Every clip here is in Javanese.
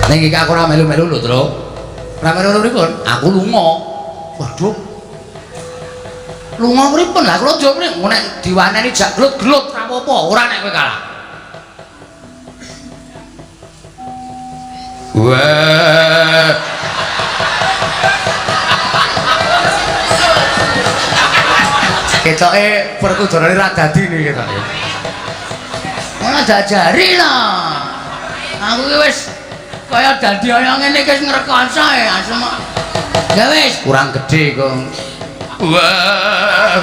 Ning iki aku ora melu-melu lho, Truk. Ora melu-melu pripun? Aku lunga. Waduh. Lunga pripun? Lah kula yo pripun? Nek diwaneni jak glut-glut ora apa-apa, ora nek kowe kalah. Wah. Ketoke Werkudara ora dadi niki ketoke. Ora diajari lah. Aku ki wis kaya dadi kaya ngene iki wis ngrekoso ya asem. Ya wis kurang gedhe kok. Wah.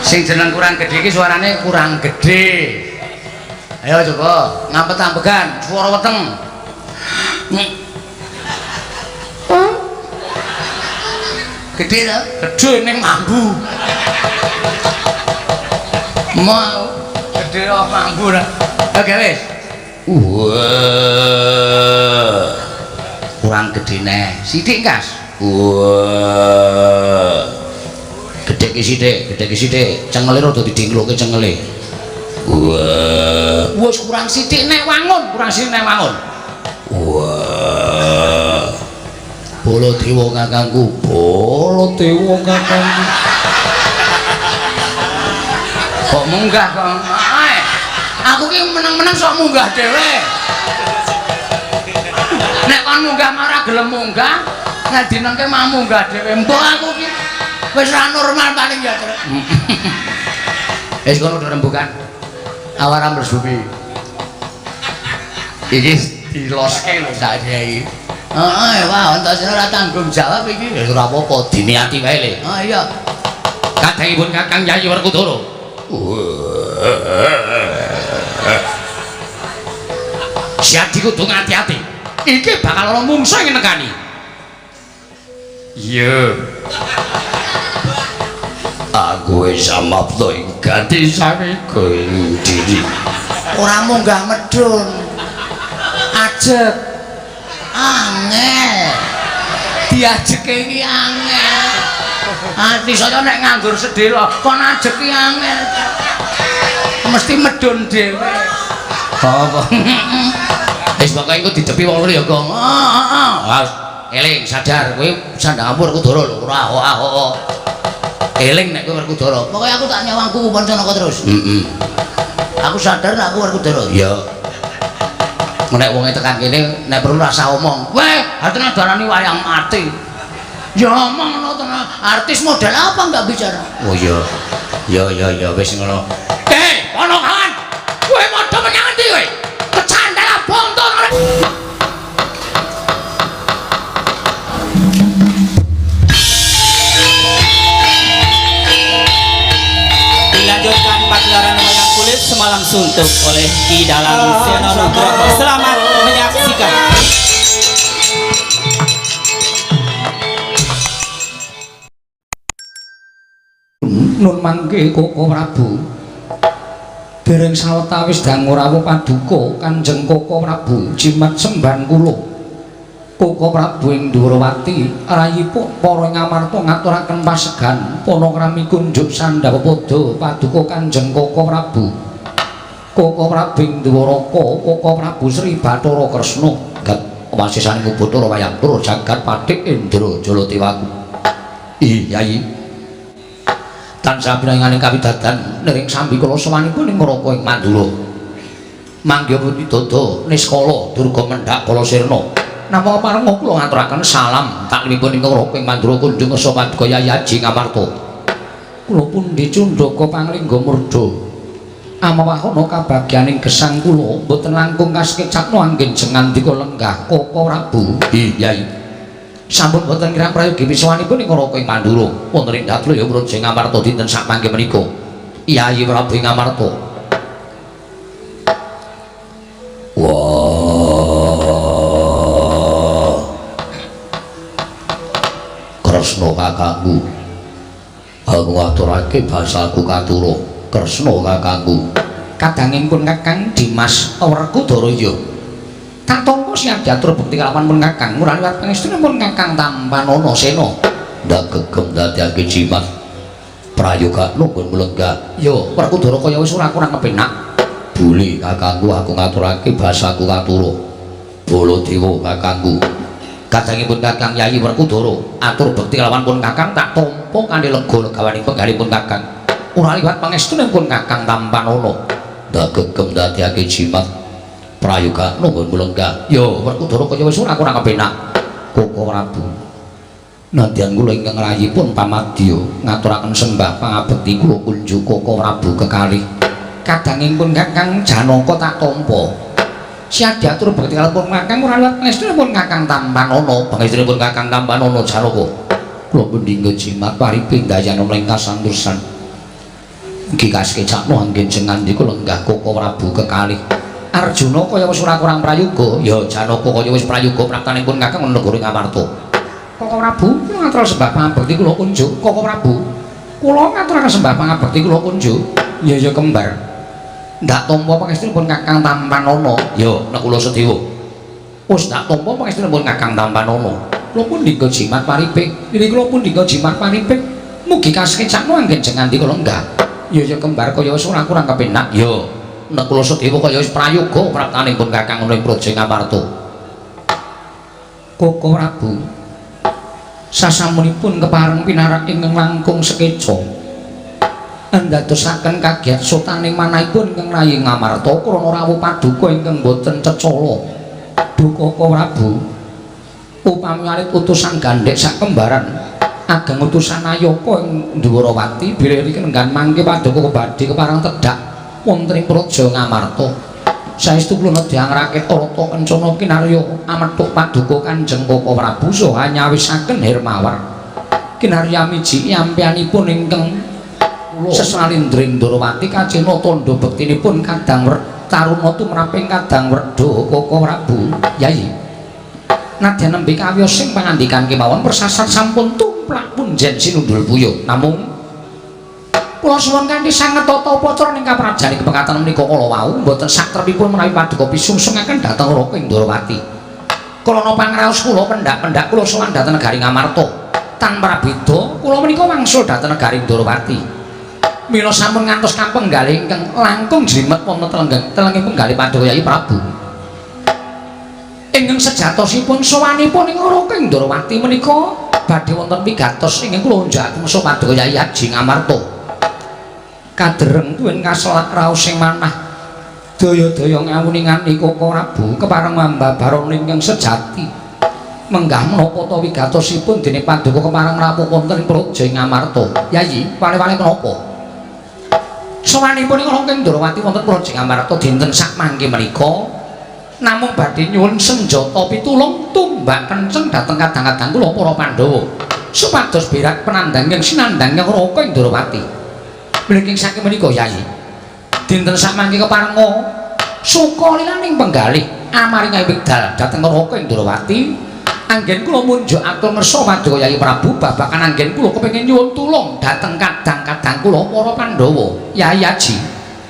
Sing jeneng kurang gedhe iki suarane kurang gedhe. Ayo coba ngampet-ambegan, suara weteng. Gedhe ta? Gedhe ning mambu. Mau gedhe kok mambu ra. Oke wis. Wah. Kurang gedhe neh. Sithik kas. Wah. Gedhe ki sithik, gedhe ki sithik. Cengele rada didingloke cengele. Wah. Wis kurang sithik nek wangun, kurang sithik nek wangun. Wah. Baladewa kakangku, Baladewa kakangku. Kok munggah kok? Aku ki meneng-meneng sok munggah dhewe. Nek kon munggah marah gelem munggah, nek dinengke mah munggah dhewe. Mbok aku ki wis ra normal paling ya, Truk. Wis kono rembukan. Awaram bumi. Iki diloske lho sak iki. Heeh, wah, Antasena ora tanggung jawab iki. Ya ora apa-apa, diniati wae le. Oh iya. Kadangipun Kakang Yayi Werkudara. Siadi kudu ngati-ati. Iki bakal ana mungsuh sing nekani. Iya. Aku wis samapta ing gati sariga ing diri. Ora munggah medhun. Ajeg. Angel. Diajeke iki angel. Ati saya nek nganggur sedhela kon ajeg iki angel. Mesti medhun dhewe. Apa? Wis pokoke engko didepi wong loro ya, Gong. Heeh, heeh. Eling sadar kowe sandang ampur Werkudara lho, ora ahok-ahok. Eling nek kowe Werkudara. Pokoke aku tak nyawang kuku Pancanaka terus. Heeh. Aku sadar nek aku Werkudara. Iya. Nek wonge tekan kene nek perlu rasa omong. Weh, artine darani wayang mati. Ya omong ngono tenan. Artis model apa enggak bicara? Oh iya. Ya ya ya wis ngono. Hei, Ponokawan. Kowe padha menyang endi kowe? Kecandel bonto. Dilanjutkan pagelaran wayang kulit semalam suntuk oleh Ki Dalang Seno Nugroho. Selamat menyaksikan. Nun mangke Koko Prabu. Dereng sawetawis dangu rawuh paduka Kanjeng Koko Prabu jimat semban kula. Koko Prabu ing Dwarawati rayipun para Ngamarta ngaturaken pasegan panakrami kunjuk sandhawa pada paduka Kanjeng Koko Prabu. Koko Prabu ing Dwaraka, Koko Prabu Sri Bathara Kresna gat wasisaning Bathara wayang tur jagat pathik Indra Jaladewaku. Ih, Yayi. Tansah pinanganing kawidadan niring sambi kula sowanipun ing Neraka ing Mandura. Mangga putidada niskala durga mendhak kala sirna. Napa parenga kula ngaturaken salam taklimipun ing Neraka ing Mandura kunjung ngersa paduka Yayi Aji Ngamarta. Kula pundi cundhaka panglingga murda. Amawahana kabagyaning gesang kula mboten langkung kasekecapno anggen jengandika lenggah Koko Prabu. Ih, Yayi. Sampun boten kirang prayogi pisowanipun ing Neraka ing Mandura. Wonten ing Datlaya Praja Ngamarta dinten sakmangke menika. Yayi Prabu ing Ngamarta. Wah. Kresna kakangku. Aku ngaturake basaku katura. Kresna kakangku. Kadangipun Kakang Dimas Werkudara ya. Tak tampa siap diatur bukti kalawan pun Kakang murah liwat pangestune pun Kakang Tampanana Sena. Ndak gegem dadiake jimat prayoga nunggun mlenggah. Ya Werkudara kaya wis ora kurang kepenak. Buli kakangku aku ngaturake basaku katura. Baladewa kakangku. Kadangipun Kakang Yayi Werkudara atur bekti kalawan pun Kakang tak tampa kanthi lega legawaning penggalipun Kakang. Ora liwat pangestunipun Kakang tampanana. Ndak gegem ndadekake jimat prayoga nunggun lenggah. Ya Werkudara kaya wis ora kurang kepenak. Koko Prabu. Nadyan kula ingkang rayipun pamadya ngaturaken sembah pangabekti kula kunjuk Koko Prabu kekalih. Kadangipun Kakang Janaka tak tampa. Siap diatur bekti kalipun Kakang ora liwat pangestunipun Kakang tampanana. Pangestunipun Kakang tampanana Janaka. Kula pendhingga jimat pariping dayana ing kasantosan. Mugi kasekecakno anggen jengandika lenggah Koko Prabu kekalih. Arjuna kaya wis ora kurang prayoga. Ya Janaka kaya wis prayoga praptanipun Kakang negara Ngamarta. Koko Prabu kula ngaturaken sembah pangabekti kula kunjuk. Koko Prabu kula ngaturaken sembah pangabekti kula kunjuk. Ya ya kembar. Ndak tampa pangestunipun Kakang tampanana. Ya Nakula Sadewa. Wis ndak tampa pangestunipun Kakang tampanana. Kula pun dingga jimat pariping. Niki kula pun dingga jimat pariping. Mugi kasekecakno anggen jengandika lenggah. Ya ya kembar kaya wis ora kurang kepenak. Ya Nakula Sadewa kaya wis prayoga praptanipun Kakang ana ing Praja Ngamarta. Koko Prabu sasampunipun kepareng pinarak ingkang langkung sekeca andadosaken kagiat sotaning manahipun ingkang rayi Ngamarta krana rawuh paduka ingkang boten cecala. Duh Koko Prabu, upami alit utusan gandhek sakembaran ageng utusan Ayaka ing Dwarawati bilih riki nenggan mangke paduka badhe kepareng tedhak wonten ing Praja Ngamarta. Saestu kula nedhang rakit rata kencana kinarya amethuk paduka Kanjeng Koko Prabu saha nyawisaken Hermawar. Kinarya miji ampianipun ingkang sesalindring Ndrawati kacena tandha bektinipun kadang taruna tumraping kadang werda Koko Prabu. Yayi nadyan nembe kawiyos sing pangandikan kemawon persasat sampun tumplak punjen sinundul puyuh. Namung kula suwun kanthi sanget tata upacara ing kaprajan kepekatan menika kala wau mboten satrepipun menawi paduka pisungsungaken dhateng Raka ing Ndrawati. Krana pangraos kula pendak-pendak kula sowan dhateng negari Ngamarta. Tanpa beda kula menika wangsul dhateng negari Ndrawati. Mila sampun ngantos kapenggalih ingkang langkung jlimet wonten telenging penggalih paduka Yayi Prabu. Ingkang sejatosipun sowanipun ing Raka ing Ndrawati menika badhe wonten pigatos ingkang kula unjukaken paduka Yayi Aji Ngamarta. Kadereng tuwin kaselak raos sing manah daya-daya ngawuningani Koko Prabu kepareng mambabarana ingkang sejati. Menggah menapa ta wigatosipun dene paduka kepareng rawuh wonten ing Praja Ngamarta. Yayi, wale-wale menapa? Sowanipun ing Raka Ndrawati wonten Praja Ngamarta dinten sakmangke menika namung badhe nyuwun senjata pitulung tumbak kenceng dhateng kadang-kadang kula para Pandhawa supados berak penandang ing sinandhang Raka Ndrawati. Mlingking saking menika Yayi, dinten sakmangke keparenga suka lilaning penggalih amaringahe wekdal dhateng Raka Ndrawati anggen kula munjuk atur ngersa paduka Yayi Prabu babagan anggen kula kepengin nyuwun tulung dhateng kadang-kadang kula para Pandhawa. Yayi Aji,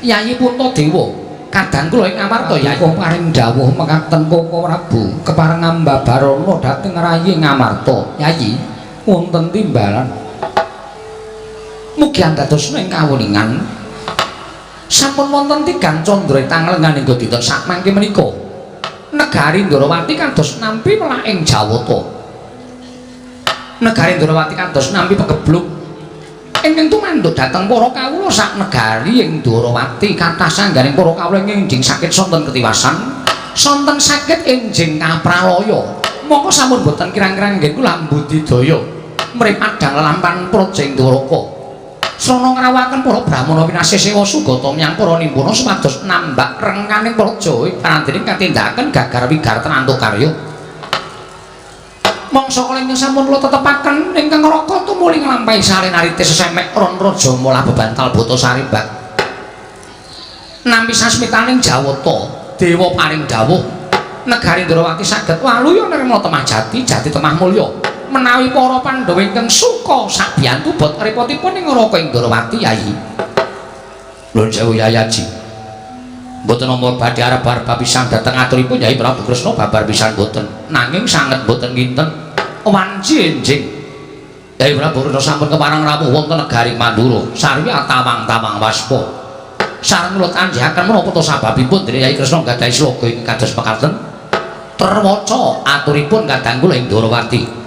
Yayi Puntadewa, kadang kula ing Ngamarta Yayi paring dawuh mekaten Koko Prabu kepareng ambabarana dhateng rayi Ngamarta. Yayi wonten timbalan mugi andadosna ing kawuningan sampun wonten tigang candra tanglengan hingga dinten sakmangke menika negari Ndrawati kados nampi welaking Jawata. Negari Ndrawati kados nampi pegebluk ingkang tumanduk dhateng para kawula sak negari ing Ndrawati kathah sangganing para kawula ing enjing sakit sonten ketiwasan sonten sakit enjing kapralaya. Mongko sampun boten kirang-kirang nggih kula mbudidaya mrih padhang lelampan praja ing Dwaraka. Srana ngrawuhaken para brahmana winasih sewa sugata menyang para nimbana supados nambak rengkaning praja panandene katindakaken gagar wigar tenantuk karya. Mangsa kala ingkang sampun kula tetepaken ingkang Raka tumuli nglampahi sarenarite sesemek ron raja molah bebantal bata sarimbak. Nampi sasmitaning Jawata, dewa paring dawuh negari Ndrawati saged waluya nirmala temah jati, jati temah mulya. Menawi para Pandhawa ingkang suka sabiyantu bot repotipun ing Raka ing Ndrawati Yayi. Nuwun sewu Yayi Aji. Mboten nampa badhe arep-arep pisan dhateng aturipun Yayi Prabu Kresna babar pisan mboten. Nanging sanget mboten kinten wanci enjing. Yayi Prabu Kresna sampun kepareng rawuh wonten negari Mandura sarwi atawang-tawang waspa. Sareng kula tanjahaken menapa ta sababipun dene Yayi Kresna nggadahi sloga ingkang kados mekaten. Terwaca aturipun kadang kula ing Ndorowati.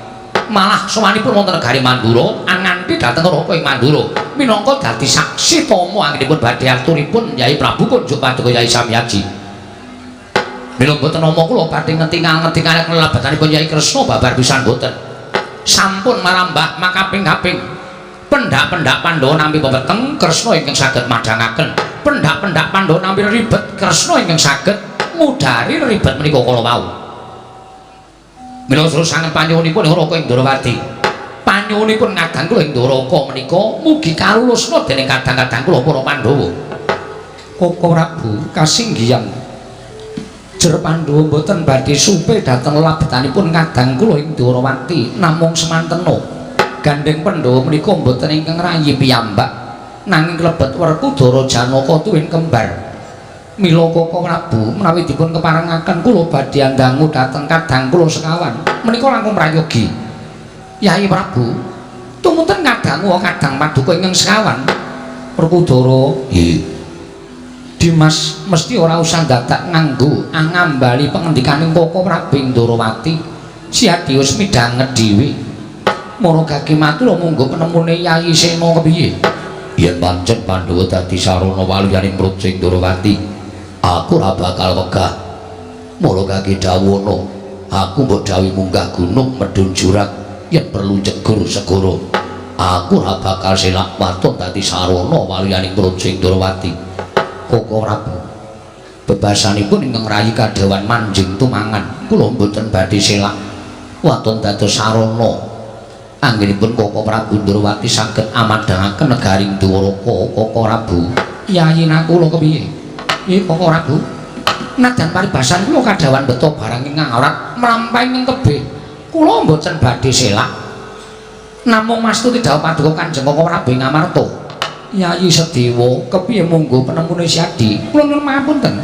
Malah sowanipun wonten negari Mandura anganti dhateng Raka ing Mandura minangka dadi saksi tama anggenipun badhe aturipun Yai Prabu kunjuk paduka Yai Samyaji. Mila mboten nama kula badhe ngetingal-ngetingal kelebatanipun Yai Kresna babar pisan mboten. Sampun marambah makaping-kaping pendak-pendak Pandhawa nampi pepeteng Kresna ingkang saged madhangaken. Pendak-pendak Pandhawa nampi ribet Kresna ingkang saged ngudari ribet menika kala wau. Mila sanget panyuwunipun Raka ing Ndorowati. Panyuwunipun kadang kula ing Ndoraka menika mugi kalulusna dening kadang-kadang kula para Pandhawa. Koko Prabu kasinggihan. Jer Pandhawa mboten badhe supe dhateng labetanipun kadang kula ing Ndorowati namung semantena. Gandheng Pandhawa menika mboten ingkang rayi piyambak nanging klebet Werkudara Janaka tuwin kembar. Mila Koko Prabu menawi dipun keparengaken kula badhe andangu dhateng kadang kula sekawan menika langkung prayogi. Yai Prabu tumunten ngadangu kadang paduka ingkang sekawan. Werkudara, nggih. Dimas mesti ora usah dadak nganggo angambali pengendikaning Koko Prabu ing Ndorowati. Siadius midhanget dhewe. Maragake matur monggo penemune Yai Sena kepiye? Yen pancen Pandhawa dadi sarana waluyaning Praja ing Ndorowati, aku ora bakal wegah. Maragake dawuhana, aku mbok dawuhi munggah gunung medhun jurang yen perlu jegur segara. Aku ora bakal selak waton dadi sarana waluyaning Praja ing Ndorowati. Koko Prabu, bebasanipun ingkang rayi kadhawan manjing tumangan, kula mboten badhe selak waton dados sarana. Anggenipun Koko Prabu Ndorowati saged amadhangaken negari Dwaraka. Koko Prabu, Yayi Nakula kepiye? Nggih Koko Prabu, nadyan paribasan kula kadhawan beto barang ing ngawrat mlampahi ing tebih, kula mboten badhe selak. Namung mastuti dawuh paduka Kanjeng Koko Prabu ing Amarta. Yayi Sedewa kepiye monggo penemune Siadi? Kula nyuwun pangapunten.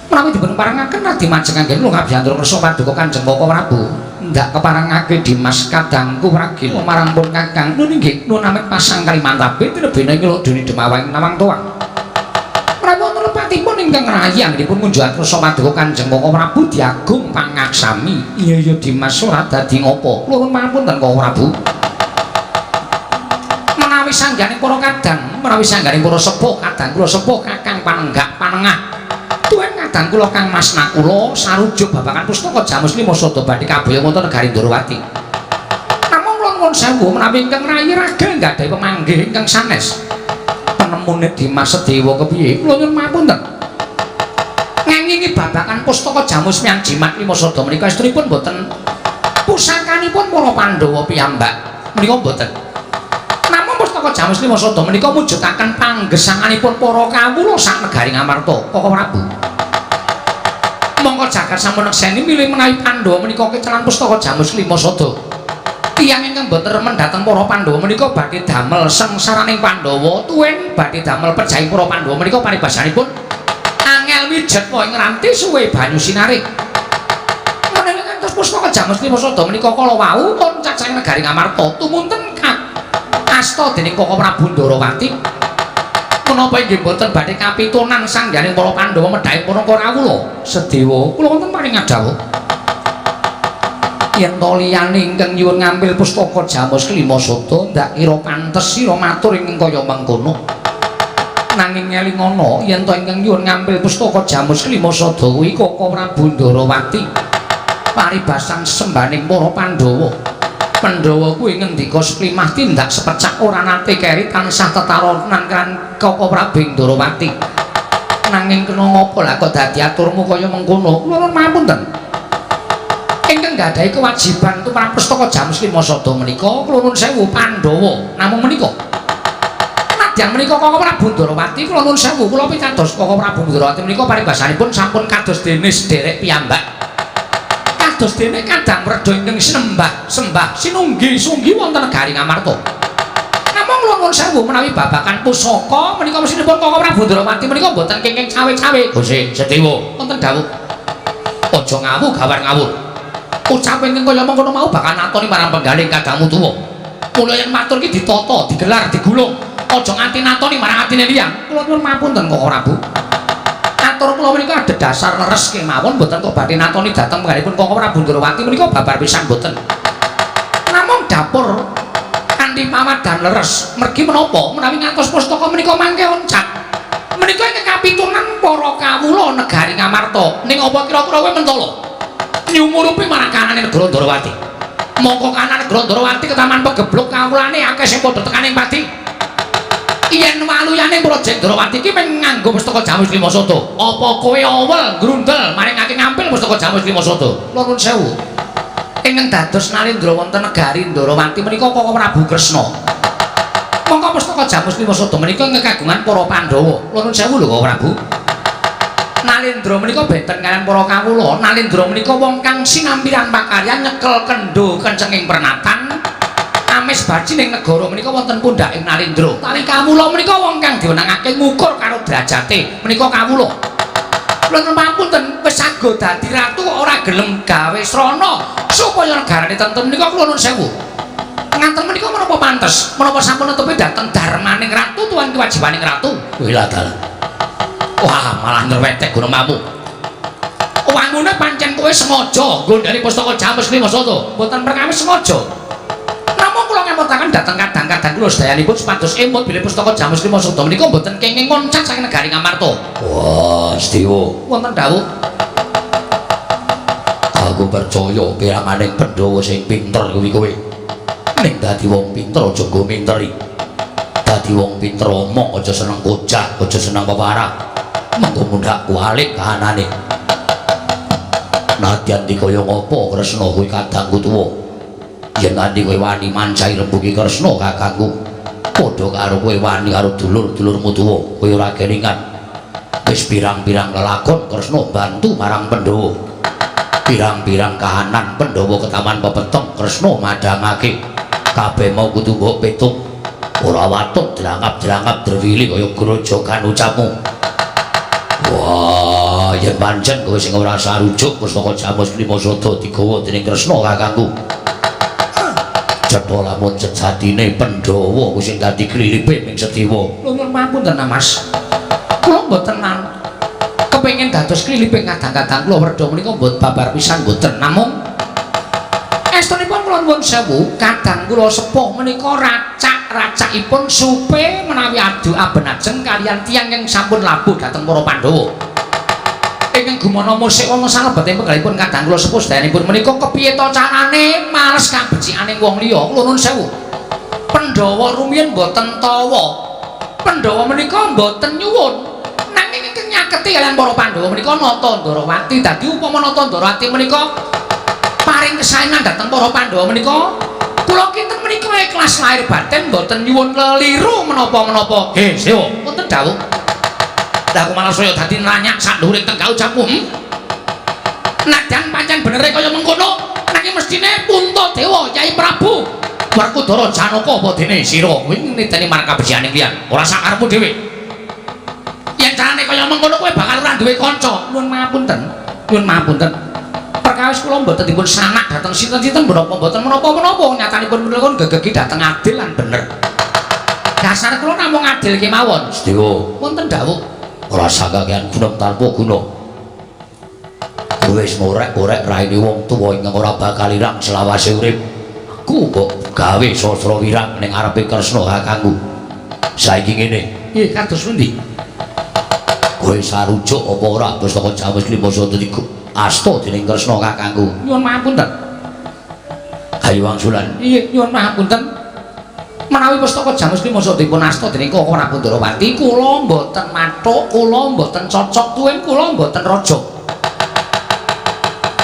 Menawi dipun parengaken radi majeng anggen kula ngabyantura kersa paduka Kanjeng Koko Prabu. Ndak keparengake Dimas kadangku ragil marang pun Kakang. Nun inggih nun amit pasang kalimantabe tinebene ing lodone Demawang Nawang Tuwang. Menawi wonten lepatipun ingkang rayi anggenipun ngunjuhaken kersa paduka Kanjeng Koko Prabu diagung pangaksami. Iya iya Dimas ora dadi ngopo. Kula nyuwun pangapunten Koko Prabu. Menawi sangganing para kadang, menawi sangganing para sepuh kadang kula sepuh Kakang panenggak panengah. Tuwin kadang kula Kang Mas Nakula sarujuk babagan pustaka Jamus Lima Sada badhe kabaya wonten negari Ndorowati. Namung kula nuwun sewu menawi ingkang rayi ragil nggadhahi pemanggih ingkang sanes. Penemune Dimas Sedewa kepiye? Kula nyuwun pangapunten. Ngengingi babagan pustaka Jamus Miang Jimat Lima Sada menika estunipun boten pusakanipun para Pandhawa piyambak. Menika boten. Namung pustaka Jamus Lima Sada menika mujudaken panggesanganipun para kawula sak negari Ngamarta, Koko Prabu. Mongko jagat sampun nekseni milih menawi Pandhawa menika kecelan pustaka Jamus Lima Sada. Tiyang ingkang boten remen dhateng para Pandhawa menika badhe damel sengsaraning Pandhawa, tuwin badhe damel pejahing para Pandhawa menika paribasanipun angel wijet ing ranti suwe banyu sinarik. Menawi ngantos pustaka Jamus Lima Sada menika kala wau pun cacahing negari Ngamarta tumunten asta dening Koko Prabu Ndorowati. Menapa inggih boten badhe kapitunan sangganing para Pandhawa medhahi para Kawula? Sedewa, kula wonten paring dawuh. Yen to liyane ingkang nyuwun ngambil pustaka Jamus Lima Sada ndak kira pantes sira matur ingkang kaya mengkono. Nanging ngelingana yen to ingkang nyuwun ngambil pustaka Jamus Lima Sada kuwi Koko Prabu Ndorowati. Paribasan sembaning para Pandhawa. Pandhawa kuwi ngendika seklimah tindak sepecak ora nate keri tansah tetaronan kan Koko Prabu Ndorowati. Nanging kena ngapa lah kok dadi aturmu kaya mengkono? Kula nuwun pangapunten. Ingkang nggadahi kewajiban tumrap pustaka Jamus Lima Sada menika kula nuwun sewu Pandhawa. Namung menika. Nadyan menika Koko Prabu Ndorowati kula nuwun sewu kula pitados Koko Prabu Ndorowati menika paribasanipun sampun kados dene sederek piyambak. Kados dene kadang wredha ingkang sinembah sembah sinunggi sunggi wonten negari Ngamarta. Namung kula nuwun sewu menawi babagan pusaka menika mesinipun Koko Prabu Ndorowati menika mboten kenging cawe-cawe. Gusti Sedewa wonten dawuh. Aja ngawu gawar ngawur. Ucap ingkang kaya mengkono mau bakal natoni marang penggalih kadangmu tuwa. Mula yen matur iki ditata, digelar, digulung. Aja nganti natoni marang atine liyang. Kula nyuwun mapunten Koko Prabu. Matur kula menika adhedhasar leres kemawon mboten kok badhe natoni dhateng penggalihipun Koko Prabu Ndrawati menika babar pisan mboten. Namung dapur kanthi pawadhan leres mergi menapa menawi ngantos pustaka menika mangke oncat. Menika ingkang kapitunan para kawula negari Ngamarta. Ning apa kira-kira kowe mentala nyumurupi marang kanane negara Ndrawati? Mongko kanan negara Ndrawati ketaman pegebluk kawulane akeh sing padha tekaning pati. Yen waluyane Praja Ndrawati iki mung nganggo pustaka Jamus Lima Sada. Apa kowe awel grundel maringake ngampil pustaka Jamus Lima Sada? Nuwun sewu. Ingkang dados Narendra wonten negari Ndrawati menika Koko Prabu Kresna. Mongko pustaka Jamus Lima Sada menika ingkang kagungan para Pandhawa. Nuwun sewu lho Koko Prabu. Nalendra menika benten kaliyan para kawula. Nalendra menika wong kang sinampiran pakaryan nyekel kendho kencenging pernatan. Amis baji ning negara menika wonten pundhaking Nalendra. Utawi kawula menika wong kang diwenangake ngukur karo derajate menika kawula. Kula pamunten wis sago dadi ratu ora gelem gawe srana supaya negarane tentrem menika kula nuwun sewu. Nganten menika menapa pantes? Menapa sampun netepi dhateng darmaning ratu tuan kewajibaning ratu? Wila dalah. Wah, malah nyrwetek gunemamu. Wangune pancen kowe sengaja nggondhani pustaka Jamus Lima Sada. Mboten perkawis sengaja. Namung kula ngemutaken dhateng kadang-kadang kula sedayanipun supados emut bilih pustaka Jamus Lima Sada menika mboten kenging ngoncat saking negari Ngamarta. Wah, Sedewa. Wonten dawuh. Aku percaya piranganing Pandhawa sing pinter kuwi kowe. Ning dadi wong pinter aja nggo minteri. Dadi wong pinter omong aja seneng kocak, aja seneng peparah. Mengko mundhak kualik kahanane. Nadyan dikaya ngapa Kresna kuwi kadangku tuwa. Yen nganti kowe wani mancahi rembugi Kresna kakangku, padha karo kowe wani karo dulur-dulurmu tuwa, kowe ora kelingan. Wis pirang-pirang lelakon Kresna bantu marang Pandhawa. Pirang-pirang kahanan Pandhawa ketaman pepeteng Kresna madhangake. Kabeh mau kudu mbok petung. Ora watut drangap-drangap drewili kaya grojogan ucapmu. Wah, yen pancen kowe sing ora sarujuk pustaka Jamus Lima Sada digawa dening Kresna kakangku. Cetha lamun sejatine Pandhawa kuwi sing dadi klilipe ming Sedewa. Nuwun pamunten Mas. Kula mboten kepengin dados klilipe kadang-kadang kula werda menika mboten babar pisan mboten. Namung estunipun kula nuwun sewu, kadang kula sepuh menika racak-racakipun supe menawi adu abenajeng kaliyan tiyang ingkang sampun labuh dhateng para Pandhawa. Ingkang gumana musik wonten salebeting penggalihipun kadang kula sepuh sedayanipun menika kepiye to carane males kabecikaning wong liya. Kula nuwun sewu. Pandhawa rumiyin mboten tawa. Pandhawa menika mboten nyuwun. Nanging ingkang nyaketi kaliyan para Pandhawa menika Nata Ndrawati. Dadi upama Nata Ndrawati menika paring kesaenan dhateng para Pandhawa menika kula kinten menika ikhlas lahir batin mboten nyuwun leliru menapa-menapa. He, Sewa, wonten dawuh. Lah aku malah saya dadi nranyak sak dhuwure tenggak ucapmu. Nadyan pancen benere kaya mengkono, nanging mestine Puntadewa Kyai Prabu Werkudara Janaka apa dene sira kuwi niteni marang kabecikaning liyan, ora sakarepmu dhewe. Yen carane kaya mengkono kowe bakal ora duwe kanca. Nuwun mapunten. Nuwun mapunten. Perkawis kula mboten dipun sanak dhateng sinten-sinten menapa mboten menapa-menapa nyatanipun menika gegegi dhateng adil lan bener. Dasar kula namung adil kemawon. Sedewa, wonten dawuh. Ora sakakean gunung tanpa guna. Kowe wis ngorek-orek raine wong tuwa ingkang ora bakal ilang selawase urip. Aku mbok gawe sastra wirang ning ngarepe Kresna kakangku. Saiki ngene. Nggih, kados pundi? Kowe sarujuk apa ora pustaka Jamus Lima Sada iku asta dening Kresna kakangku. Nyuwun mapunten. Ayo wangsulan. Iya, nyuwun mapunten. Menawi pustaka Jamus Lima Sada dipun asta dening Koko Prabu Ndrawati, kula mboten mathuk, kula mboten cocok tuwin, kula mboten raja.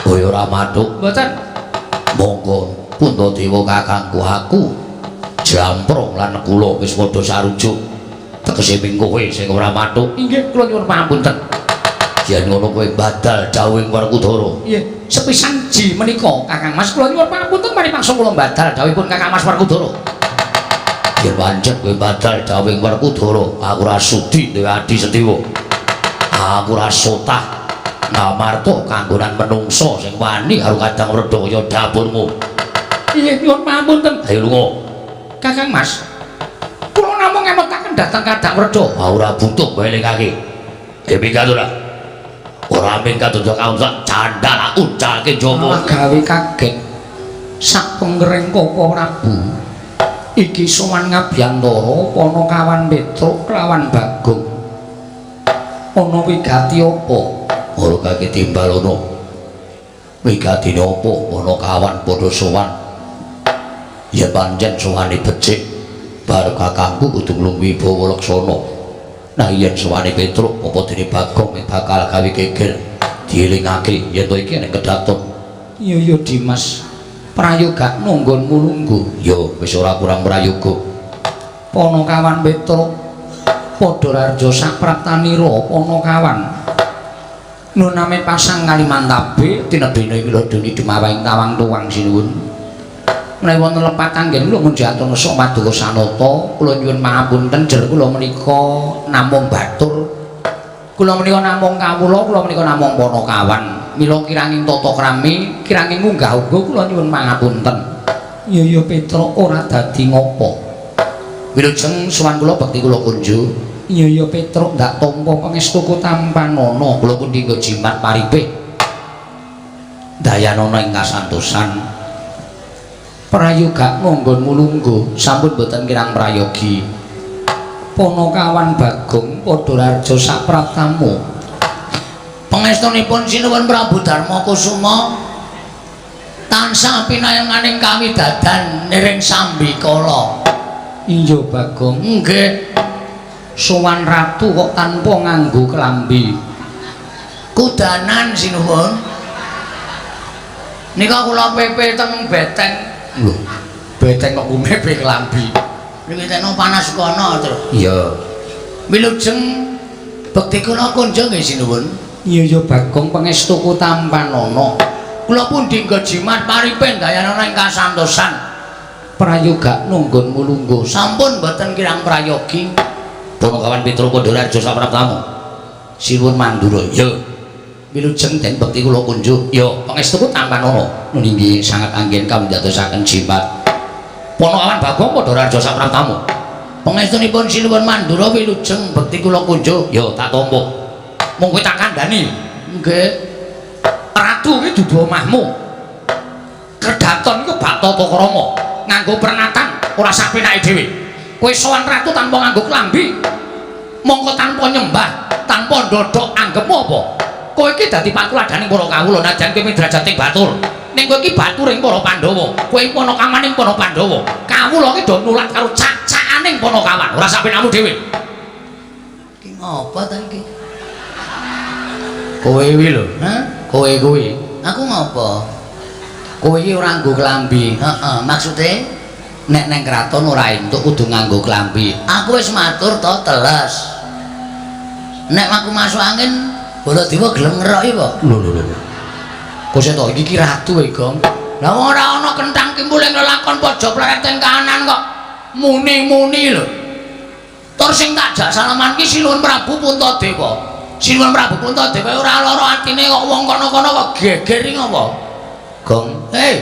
Kowe ora mathuk? Mboten. Monggo Puntadewa kakangku aku Jamprong lan kula wis padha sarujuk. Tegese ming kowe sing ora mathuk. Inggih, kula nyuwun pangapunten. Yen ngono kowe badal dawuhing Werkudara. Nggih, sepisan ji menika Kakang Mas kula nyuwun pangapunten mari paksa kula badal dawuhipun Kakang Mas Werkudara. Yen pancen kowe badal dawuhing Werkudara, aku ora sudi duwe adi Setiwa. Aku ora sotah ngamarta kanggonan menungsa sing wani karo kadang werda kaya dapurmu. Iya, nyuwun pangapunten. Ayo lunga. Kakang Mas, kula namung ngemutaken dhateng kadang werda. Ah, ora butuh mbok elingake. Minggat ora. Ora ming kadodo kaunsak candala uncalke jaba. Gawe kaget sak pengreng Koko Prabu. Iki sowan ngabyantara Panakawan Petruk lawan Bagong. Ana wigati apa? Ora kake timbal ana. Wigatine apa? Panakawan padha sowan. Yen pancen sowane becik, bar kakangku kudu nglungguhi wibawa laksana. Nah yen sowane Petruk apa dene Bagong bakal gawe geger. Dielingake yen to iki nek kedaton. Iya ya Dimas. Prayoga nunggonmu lungguh. Ya wis ora kurang prayoga. Panakawan Petruk padha rarja sapraptanira Panakawan. Nuname pasang Kalimantabe tinebene iki lho dene dumawahing tawang tuwang sinuwun. Menawi wonten lepat anggen kula ngunjuk nesa paduka sanata, kula nyuwun pangapunten jer kula menika namung batur. Kula menika namung kawula, kula menika namung Panakawan. Mila kiranging tata krami, kiranging unggah-ungguh kula nyuwun pangapunten. Iya ya Petruk ora dadi ngopo. Wilujeng sowan kula bekti kula kunjuk. Iya ya Petruk ndak tampa pangestuku tampanana. Kula pundi nggo jimat paripih. Dayanana ing kasantosan. Prayoga nggonmu lungguh sampun boten kirang prayogi. Panakawan Bagong padha rarja sapraptamu. Pangestunipun Sinuwun Prabu Darma Kusuma tansah pinayenganing kawidadan niring sambikala. Iya Bagong, nggih. Sowan ratu kok tanpa nganggo klambi. Kudanan sinuwun. Nika kula pepe teng beteng. Lho, beteng kok kumepe klambi. Niki teno panas kono, Tru. Iya. Wilujeng bekti kula kunjung nggih sinuwun. Iya ya Bagong pangestuku tampanana. Kula pundi nggo jimat paripe dayanana ing kasantosan. Prayoga nunggonmu lungguh sampun boten kirang prayogi. Panakawan Petruk Pandhalarja sapraptamu. Sinuwun Mandura. Ya. Wilujeng den bekti kula kunjuk. Ya, pangestuku tampanana. Nun inggih sanget anggen kawindadosaken jimat. Panakawan Bagong Pandhalarja sapraptamu. Pangestunipun Sinuwun Mandura wilujeng bekti kula kunjuk. Ya, tak tampa. Mung kowe tak kandhani. Nggih. Ratu iki dudu omahmu. Kedaton iku bab tata krama, nganggo pernatan ora sak penake dhewe. Kowe sowan ratu tanpa nganggo klambi. Mongko tanpa nyembah, tanpa ndodhok anggepmu apa? Kowe iki dadi patuladaning para kawula najan kowe midrajating batur. Ning kowe iki baturing para Pandhawa. Kowe panakamaning para Pandhawa. Kawula iki do nulat karo cak-cakaning Panakawan, ora sak penakmu dhewe. Iki ngopo ta iki? Kowe kuwi lho, hah? Kowe kuwi. Aku ngopo? Kowe iki ora nganggo klambi. Heeh, maksude nek nang kraton ora entuk kudu nganggo klambi. Aku wis matur to teles. Nek aku masuk angin, Baladewa gelem ngeroki apa? Lho lho lho. Kok to iki ki ratu e, Gong. Lah wong ora ana kenthang kimpul ing lelakon pojok plereting kanan kok muni-muni lho. Tur sing tak jak salaman ki Sinuwun Prabu Puntadewa. Sinuwun Prabu Puntadewa ora lara atine kok wong kono-kono kok geger iki ngopo? Gong. Hei.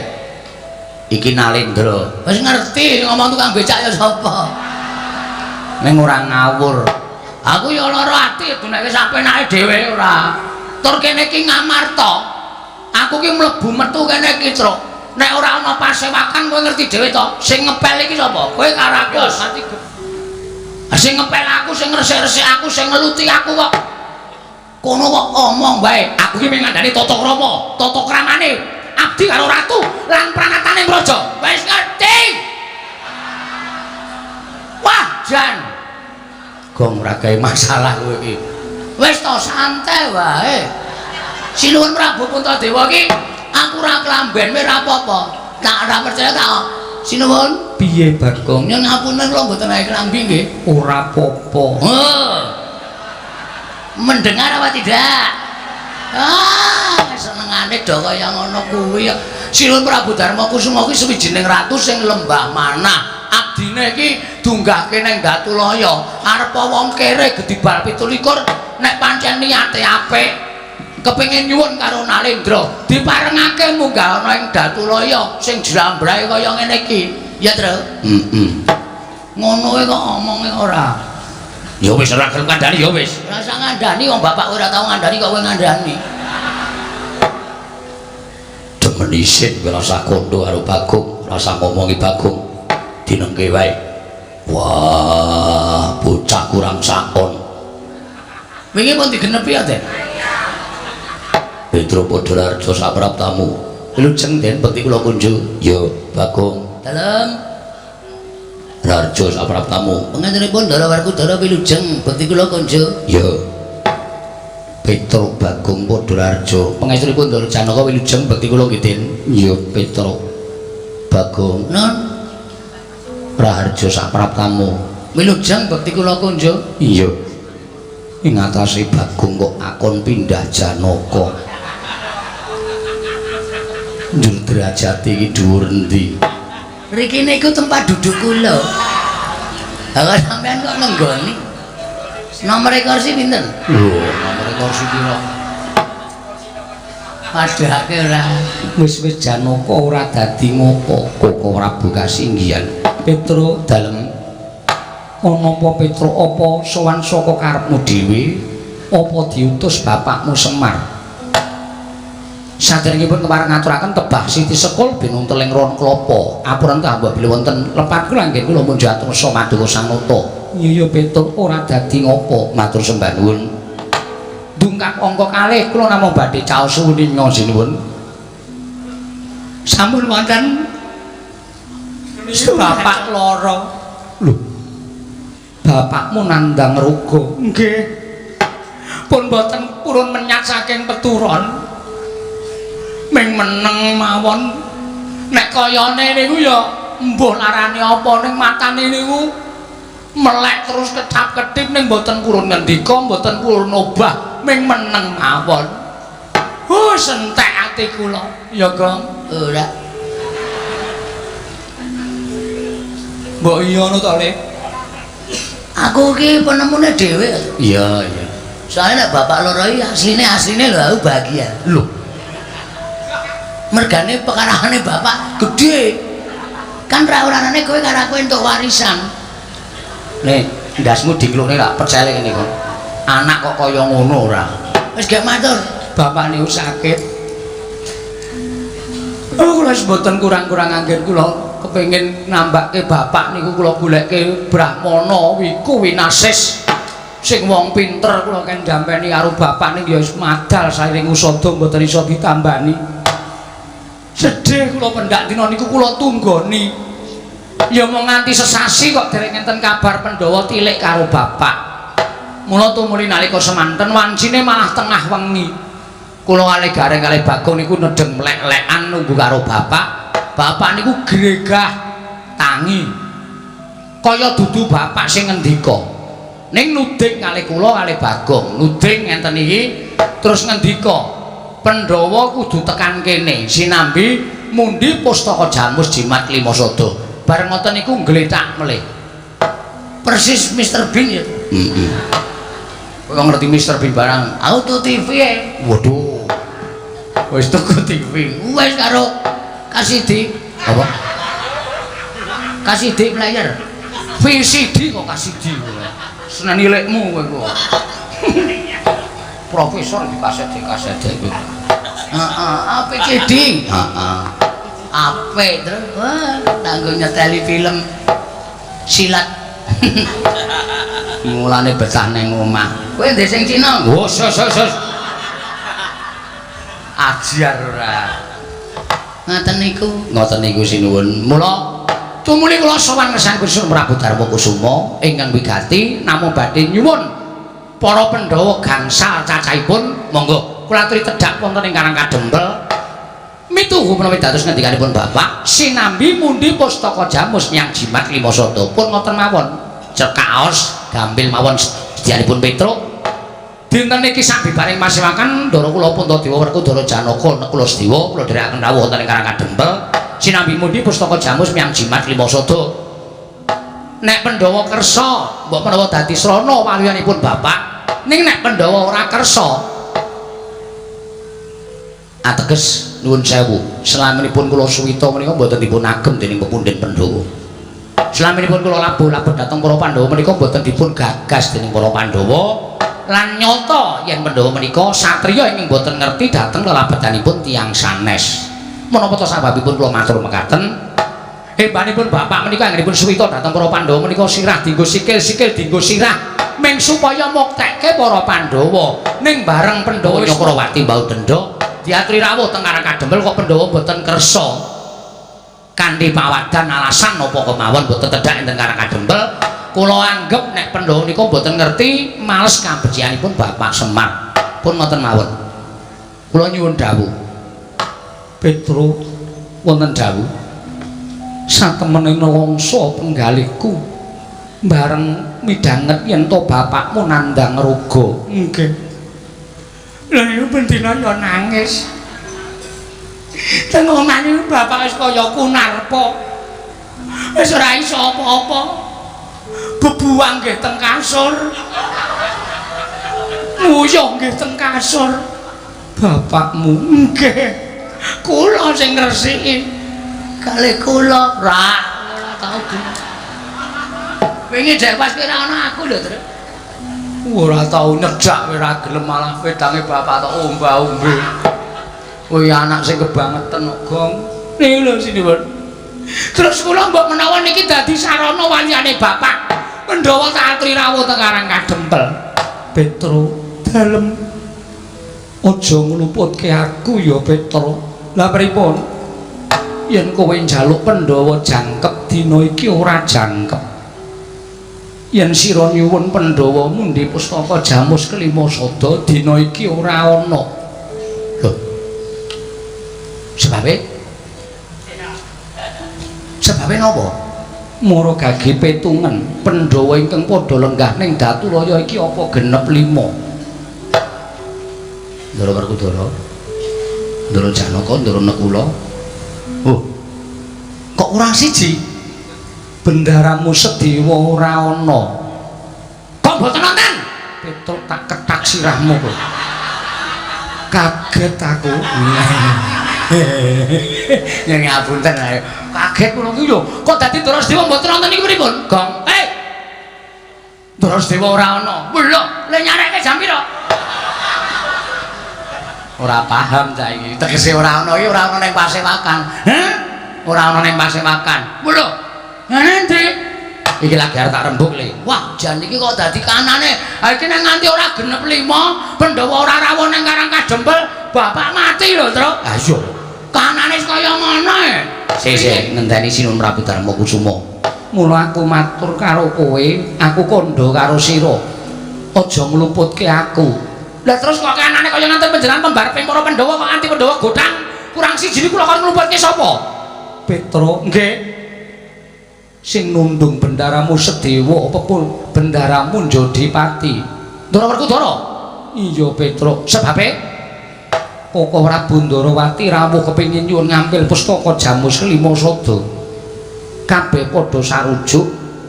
Iki Nalendra. Wis ngerti ngomong tukang becak ya sapa. Ning ora ngawur. Aku ya lara ati duneke sapenake dhewe ora. Tur kene iki ngamarta. Aku ki mlebu metu kene iki, Truk. Nek ora ana pasewakan kowe ngerti dhewe to. Sing ngepel iki sapa? Kowe karo aku. Sing ngepel aku, sing ngresik-resik aku, sing ngeluti aku kok. Kono kok omong wae. Aku ki mung ngandani tata krama, tata kramane abdi karo ratu lan pranatane praja. Wis ngerti. Wah, jan. Gong ora gawe masalah kowe iki. Wis to santai wae. Sinuwun Prabu Puntadewa iki aku ora klamben ora apa-apa. Tak ora percaya tak. Sinuwun, piye Bagong? Nyuwun ngapunten kula mboten gawe klambi nggih. Ora apa-apa. Oh. Mendengar apa tidak? Ah, senengane do kaya ngono kuwi. Sinuwun Prabu Darma Kusuma kuwi suwijining ratu sing lembah manah. Abdine iki dunggahke ning Datulaya. Arep wong kere gedibal 27 nek pancen niate apik kepengin nyuwun karo Nalendra diparengake munggah ana ing Datulaya sing jlambrahe kaya ngene iki. Ya, Tru? Heeh. Ngono kok omonge ora. Ya wis ora gelem ngandani ya wis. Ora usah ngandani wong bapak ora tau ngandani kok kowe ngandani. Demen isin kowe rasa kondo karo Bagong, rasa ngomongi Bagong. Dinengke wae. Wah, bocah kurang sakon. Wingi pun digenepi ya, Den. Petro Podolarjo sapraptamu. Wilujeng Den bekti kula kunjuk. Ya, Bagong. Dalem. Rarjo sapraptamu. Pangantenipun Ndara Werkudara wilujeng bekti kula kunjuk. Ya. Petro Bagong Podolarjo. Pangestunipun Ndara Janaka wilujeng bekti kula nggih Den. Ya, Petro Bagong. Non. Raharjo sapraptamu. Wilujeng bekti kula kunjuk. Iya. Ing atase Bagong kok akon pindah Janaka. Njur derajate iki dhuwur endi? Riki niku tempat duduk kula. Lah kok sampean kok nenggoni? Nomor kursi pinten? Lho, nomor kursi pira? Padhake ora. Wis-wis Janaka ora dadi ngopo, Koko Prabu kasinggihan. Petro dalem ana apa Petro apa sowan saka karepmu dhewe apa diutus bapakmu Semar? Saderengipun kepareng ngaturaken tebah Siti Sekul binuntel ing ron klapa. Apuran tambah bilih wonten lepat kula nggih kula munjuk atur Maduka Sang Nata. Iya ya Petruk ora dadi ngopo, matur sembah nuwun. Dungkap angka kalih kula namung badhe caos wuninga sinuwun. Sampun wonten bapak lara. Lho. Bapakmu nandang ruga. Nggih. Pun boten purun menyat saking peturon. Ming meneng mawon. Nek kayane niku ya mbuh larane apa ning matane niku melek terus kecap-ketip ning mboten purun ngendika, mboten purun obah, ming meneng mawon. Sentek ati kula. Ya, Gong. Ora. Mbok iya ngono to, Le? Aku iki penemune dhewe. Iya, iya. Soale nek bapak loro iki asline lho aku bahagia. Lho. Mergane pekarane bapak gedhe. Kan ra orane kowe karo aku entuk warisan. Nih, ndasmu diklukne lak percaya ngene kok. Anak kok kaya ngono ora? Wis gak matur. Bapak niku sakit. Oh, kula wis mboten kurang-kurang anggen kula kepengin nambake bapak niku kula goleke Brahmana wiku winasis. Sing wong pinter kula ken jampeni karo bapak niku ya wis madal sairing usada mboten iso ditambani. Sedih kula pendak dina niku kula tunggoni. Ya mung nganti sesasi kok dereng enten kabar Pandhawa tilik karo bapak. Mula tumuli nalika semanten wancine malah tengah wengi. Kula kalih Gareng kalih Bagong niku nedheng mlek-lekan nunggu karo bapak. Bapak niku gregah tangi. Kaya dudu bapak sing ngendika. Ning nuding kalih kula kalih Bagong, nuding ngenten iki terus ngendika, Pandhawa kudu tekan kene sinambi mundi pustaka Jamus Jimat Lima Sada. Bareng ngoten niku nglethak melih. Persis Mr Bean ya. Heeh. Kowe ngerti Mr Bean barang? Aku tuh TV e. Waduh. Wis tuku TV. Wis karo KCD. Apa? KCD player. VCD kok KCD. Seneni lekmu kowe kok. Profesor di kaset iki. Heeh, APCD. Heeh. Apik terus wah tanggo nyeteli film silat. Mulane betah ning omah. Kowe ndek sing Cina? Wes wes wes. Ajar ora. Ngoten niku. Ngoten niku sinuwun. Mula tumuli kula sowan ngersani Gusti Prabu Darma Kusuma ingkang wigati namung badhe nyuwun para Pandhawa gangsal cacahipun monggo kula aturi tedhak wonten ing Karang Kadempel. Mituhu menawi dados ngendikanipun bapak sinambi mundi pustaka Jamus nyang Jimat Lima Sada pun ngoten mawon cekaos gampil mawon sedyanipun Petruk dinten iki sabibaring masewakan ndara kula Puntadewa Werkudara Janaka Nekula Sedewa kula dherekaken rawuh wonten ing Karang Kadempel sinambi mundi pustaka Jamus nyang Jimat Lima Sada. Nek Pandhawa kersa mbok menawa dadi srana waluyanipun bapak, ning nek Pandhawa ora kersa ateges nuwun sewu selaminipun kula suwita menika mboten dipun agem dening pepundhen Pandhawa. Slaminipun kula labuh-labuh dhateng para Pandhawa menika boten dipun gagas dening para Pandhawa. Lan nyata yen Pandhawa menika satriya ingkang boten ngerti dhateng lelabetanipun tiyang sanes. Menapa ta sababipun kula matur mekaten? Hebanipun bapak menika anggenipun suwita dhateng para Pandhawa menika sirah dienggo sikil, sikil dienggo sirah ming supaya muktekke para Pandhawa. Ning bareng Pandhawa Nyakrawati mbau denda diaturi rawuh teng Karang Kadempel kok Pandhawa boten kersa. Kanthi pawadan alasan napa kemawon boten tedhak enten Karang Kadempel, kula anggep nek Pandhawa nika boten ngerti males kabecikanipun Bapak Semar. Pun ngoten mawon. Kula nyuwun dawuh. Petro wonten dawuh. Satemene nelongso penggalihku bareng midhanget yen to bapakmu nandhang roga. Nggih. Lha iku bendina ya nangis. Teng omah niku bapak wis kaya kunarpa. Wis ora iso apa-apa. Bebuang nggih teng kasur. Nguyuh nggih teng kasur. Bapakmu nggih. Kula sing ngresiki. Kali kula ra ora tau gini. Wingi dek pas kira ana aku lho, Tru. Ora tau nyejak ora gelem malah wedange bapak tok omba-ombe. Kuwi anak sing kebangetan kok, Gong. Niku lho sinuwun. Terus kula mbok menawa niki dadi sarana waliyane bapak. Pandhawa tak aturi rawuh teng Karang Kadempel. Petro, dalem aja ngluputke aku ya, Petro. Lah pripun? Yen kowe njaluk Pandhawa jangkep dina iki ora jangkep. Yen sira nyuwun Pandhawa mundhi pustaka Jamus Kelima Sada dina iki ora ana. Lho. Sebabe? Sebabe napa? Mara gage petungen Pandhawa ingkang padha lenggah ning Datulaya iki apa genep 5. Ndara Werkudara. Ndara Janaka, Ndara Nekula. Oh. Kok kurang siji? Bendaramu Sedewa ora ana. Kok mboten nonton? Petro tak kethak sirahmu kok. Kaget aku. Yen ngapunten ae. Kaget kula ki yo. Kok dadi Ndara Sedewa mboten nonton iki pripun? Gong. Eh. Ndara Sedewa ora ana. Lho, le nyareke jam pira? Ora paham ta iki. Tegese ora ana iki ora ana ning pasewakan. Heh? Ora ana ning pasewakan. Lho. Endi? Iki lagi arep tak rembug le. Wah, jan iki kok dadi kanane. Ha iki nek nganti ora genep 5, Pandhawa ora rawuh ning Karang Kadempel, bapak mati lho, Tru. Ha iya. Kanane kaya ngono e. Sik, ngenteni Sinuwun Prabu Darma Kusuma. Mula aku matur karo kowe, aku kandha karo sira. Aja ngluputke aku. Lah terus kok kanane kaya nganten panjenengan pembareping para Pandhawa kok anti Pandhawa godhang kurang siji niku lho kon ngluputke sapa? Petro, nggih. Sing nundung bendaramu Sedewa apa pun bendaramu Njodipati. Ndara Werkudara? Iya, Petro. Sebabe? Koko Prabu Ndarawati rawuh kepengin nyuwun ngampil pustaka Jamus Kelima Sada. Kabeh padha sarujuk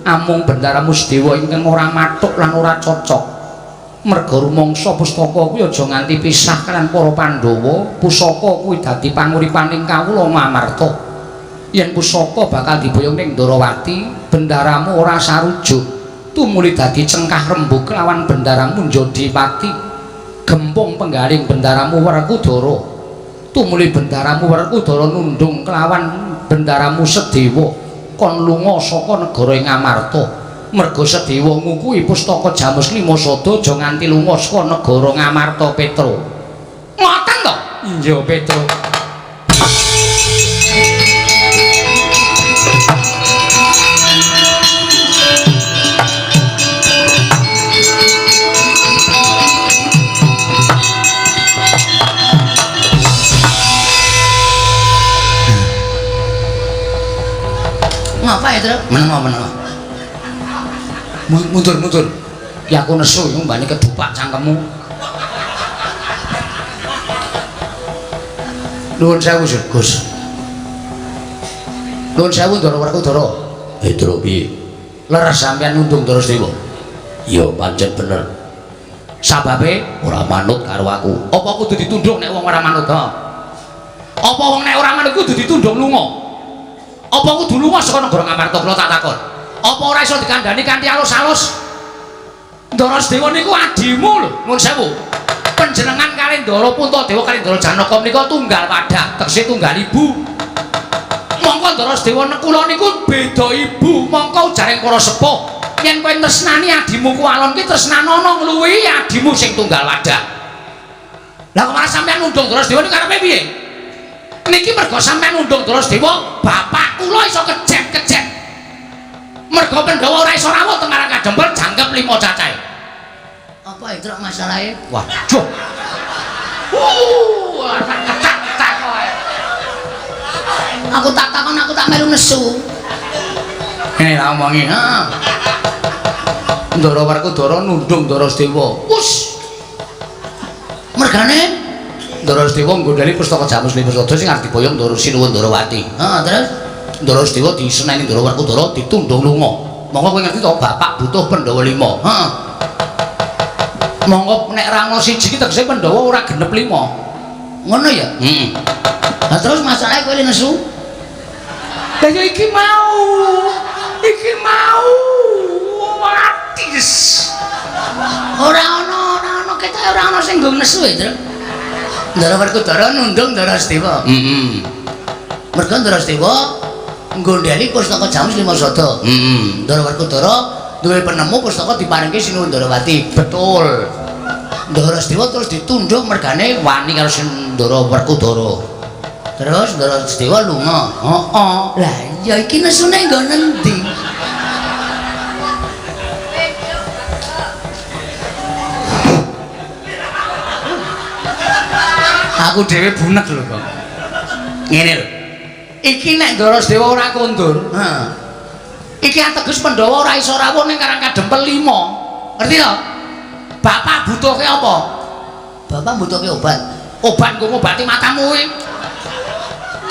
amung bendaramu Sedewa ingkang ora mathuk lan ora cocok. Merga rumangsa pustaka kuwi aja nganti pisah kalian para Pandhawa, pusaka kuwi dadi panguripaning kawula Ngamarta. Yen pusaka bakal diboyong ning Ndarawati, bendaramu ora sarujuk, tumuli dadi cengkah rembug kelawan bendaramu Njodipati. Gempung penggaling bendaramu Werkudara, tumuli bendaramu Werkudara nundung kelawan bendaramu Sedewa kon lunga saka negara ing Ngamarta. Merga Sedewa ngukuhi pustaka Jamus Lima Sada aja nganti lunga saka negara Ngamarta, Petro. Ngoten to? Iya, Petro. Ngapa ya, Tru? Menengo. Mundur. Ya aku nesu iku mbane kedupak cangkemmu. Nuwun sewu, Gus. Nuwun sewu Ndara Werkudara. Tru piye? Leres sampeyan nundung Ndara Sedewa. Ya pancen bener. Sababe ora manut karo aku. Apa kudu ditunduk nek wong ora manut ha? Apa wong nek ora manut kudu ditunduk lunga? Apa kudu lunga saka negara Ngamarta? Kula tak takon. Apa ora iso dikandhani kanthi alus-alus? Ndara Sedewa niku adimu lho, nuwun sewu. Panjenengan kalih Ndara Puntadewa kalih Ndara Janaka menika tunggal wadah, tegese tunggal ibu. Mongko Ndara Sedewa Nekula niku beda ibu, mongko ujaring para sepuh. Yen kowe tresnani adimu Kuwalon ki tresnanono ngluwihi adimu sing tunggal wadah. Lah kok malah sampean nundung Ndara Sedewa niku karepe piye? Niki mergo sampean nundung Ndara Sedewa, bapak kula iso kejet-kejet. Mergo Pandhawa ora iso rawuh teng Karang Kadempel jangkep 5 cacahe. Apa itu masalahe? Waduh. Kecak-kecak kowe. Aku tak takon, aku tak melu nesu. Ngene tak omongi, heeh. Ndara Werkudara nundung Ndara Sedewa. Wus. Mergane Ndara Sedewa nggondheli pustaka Jamus Limusada sing arep diboyong Ndara Sinuwun Ndarawati. Heeh, terus Ndara Sedewa diseneni Ndara Werkudara ditundung lunga. Monggo kowe ngerti to, bapak butuh Pandhawa 5. Heeh. Monggo nek ra ono siji ki tegese Pandhawa ora genep 5. Ngono ya? Heeh. Lah terus masalahe kowe nesu? Lah ya iki mau. Iki mau. Watis. Ora ono ketoke ora ono sing nggo nesu ya, Tru. Ndara Werkudara nundung Ndara Sedewa. Heeh. Mergo Ndara Sedewa nggondheli pustaka Jamus Limasada. Heeh. Ndara Werkudara duwe penemu pustaka diparingke Sinuwun Ndarawati. Betul. Ndara Sedewa terus ditunduk mergane wani karo Ndara Werkudara. Terus Ndara Sedewa lunga. Heeh. Lah ya iki nesune nggo nendi? Aku dhewe bunek lho kok. Ngene lho. Iki nek Ndara Sedewa ora kondur, heeh. Iki ateges Pandhawa ora iso rawuh ning Karang Kadempel 5. Ngerti to? Bapak butuhke apa? Bapak butuhke obat. Obat nggo ngobati matamu kuwi.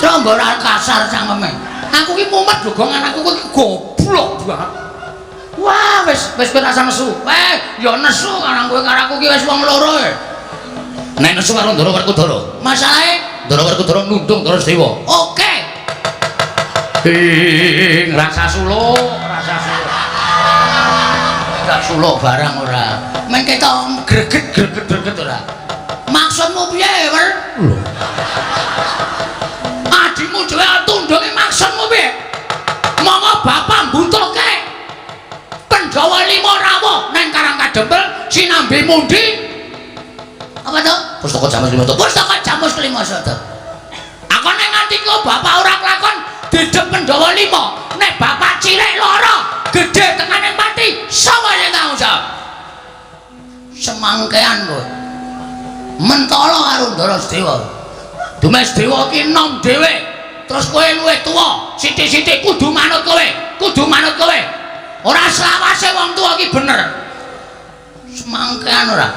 Terus mbok ora kasar cangkeme. Aku ki mumet lho, Gong, anakku ki goblok banget. Wah, wis wis kowe rasa nesu. Ya nesu karo kowe karo aku ki wis wong loro e. Nek nesu karo Ndara Werkudara. Masalahe Ndara Werkudara nundung Ndara Sedewa. Oke. Ing rasa suluk, rasa suluk. Gak suluk barang ora. Men ketok greget greget greget ora. Maksudmu piye, Wer? Lho. Adimu dhewe tundunge maksudmu piye? Monggo bapak mbutuhke Pandhawa 5 rawuh nang Karang Kadempel sinambi mundi. Apa to? Pustaka Jamus Limasada. Pustaka Jamus Limasada. Aku nek nganti kok bapak ora kelakon didep Pandhawa 5, nek bapak cilik lara, gedhe tekane mati, sapa sing tanggung jawab? Semangkean kowe. Mentala karo Ndara Sedewa. Dumes Dewa ki enom dhewe. Terus kowe luwih tuwa, sithik-sithik kudu manut kowe, kudu manut kowe. Ora selawase wong tuwa ki bener. Semangkean ora.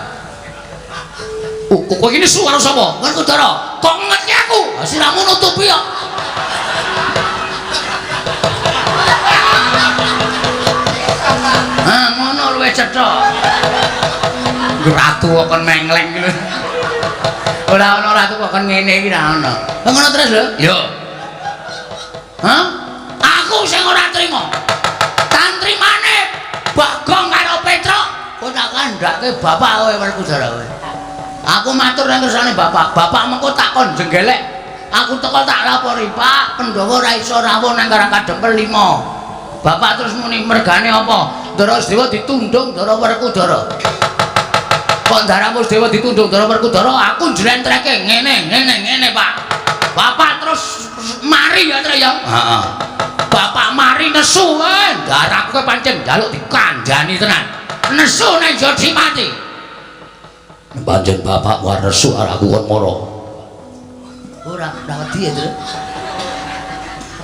Kowe iki nesu karo sapa? Werkudara. Kok ngetke aku? Lah siramu nutupi kok. Ha ngono luwih cetha. Ratu kok kon mengleng iki lho. Ora ana ratu kok kon ngene iki ora ana. Lah ngono terus lho. Yo. Hah? Aku sing ora trima. Tantrimane Bagong karo Petruk, kowe tak kandhake bapak kowe Werkudara kowe. Aku matur nang kersane bapak, bapak mengko tak kon jenggelek. Aku teko tak lapori, Pak, Pandhawa ora iso rawuh nang Karang Kadempel 5. Bapak terus muni mergane apa? Ndara Sedewa ditundung Ndara Werkudara. Kok Ndaramu Sedewa ditundung Ndara Werkudara, aku njlentreke ngene ngene ngene, Pak. Bapak terus mari ya, Tru ya. Heeh. Bapak mari nesu, ndaraku kowe pancen njaluk dikandhani tenan. Nesu nek yo dimati. Pancen bapak war nesu arep aku kon mara. Ora, ora wedi ya, Tru.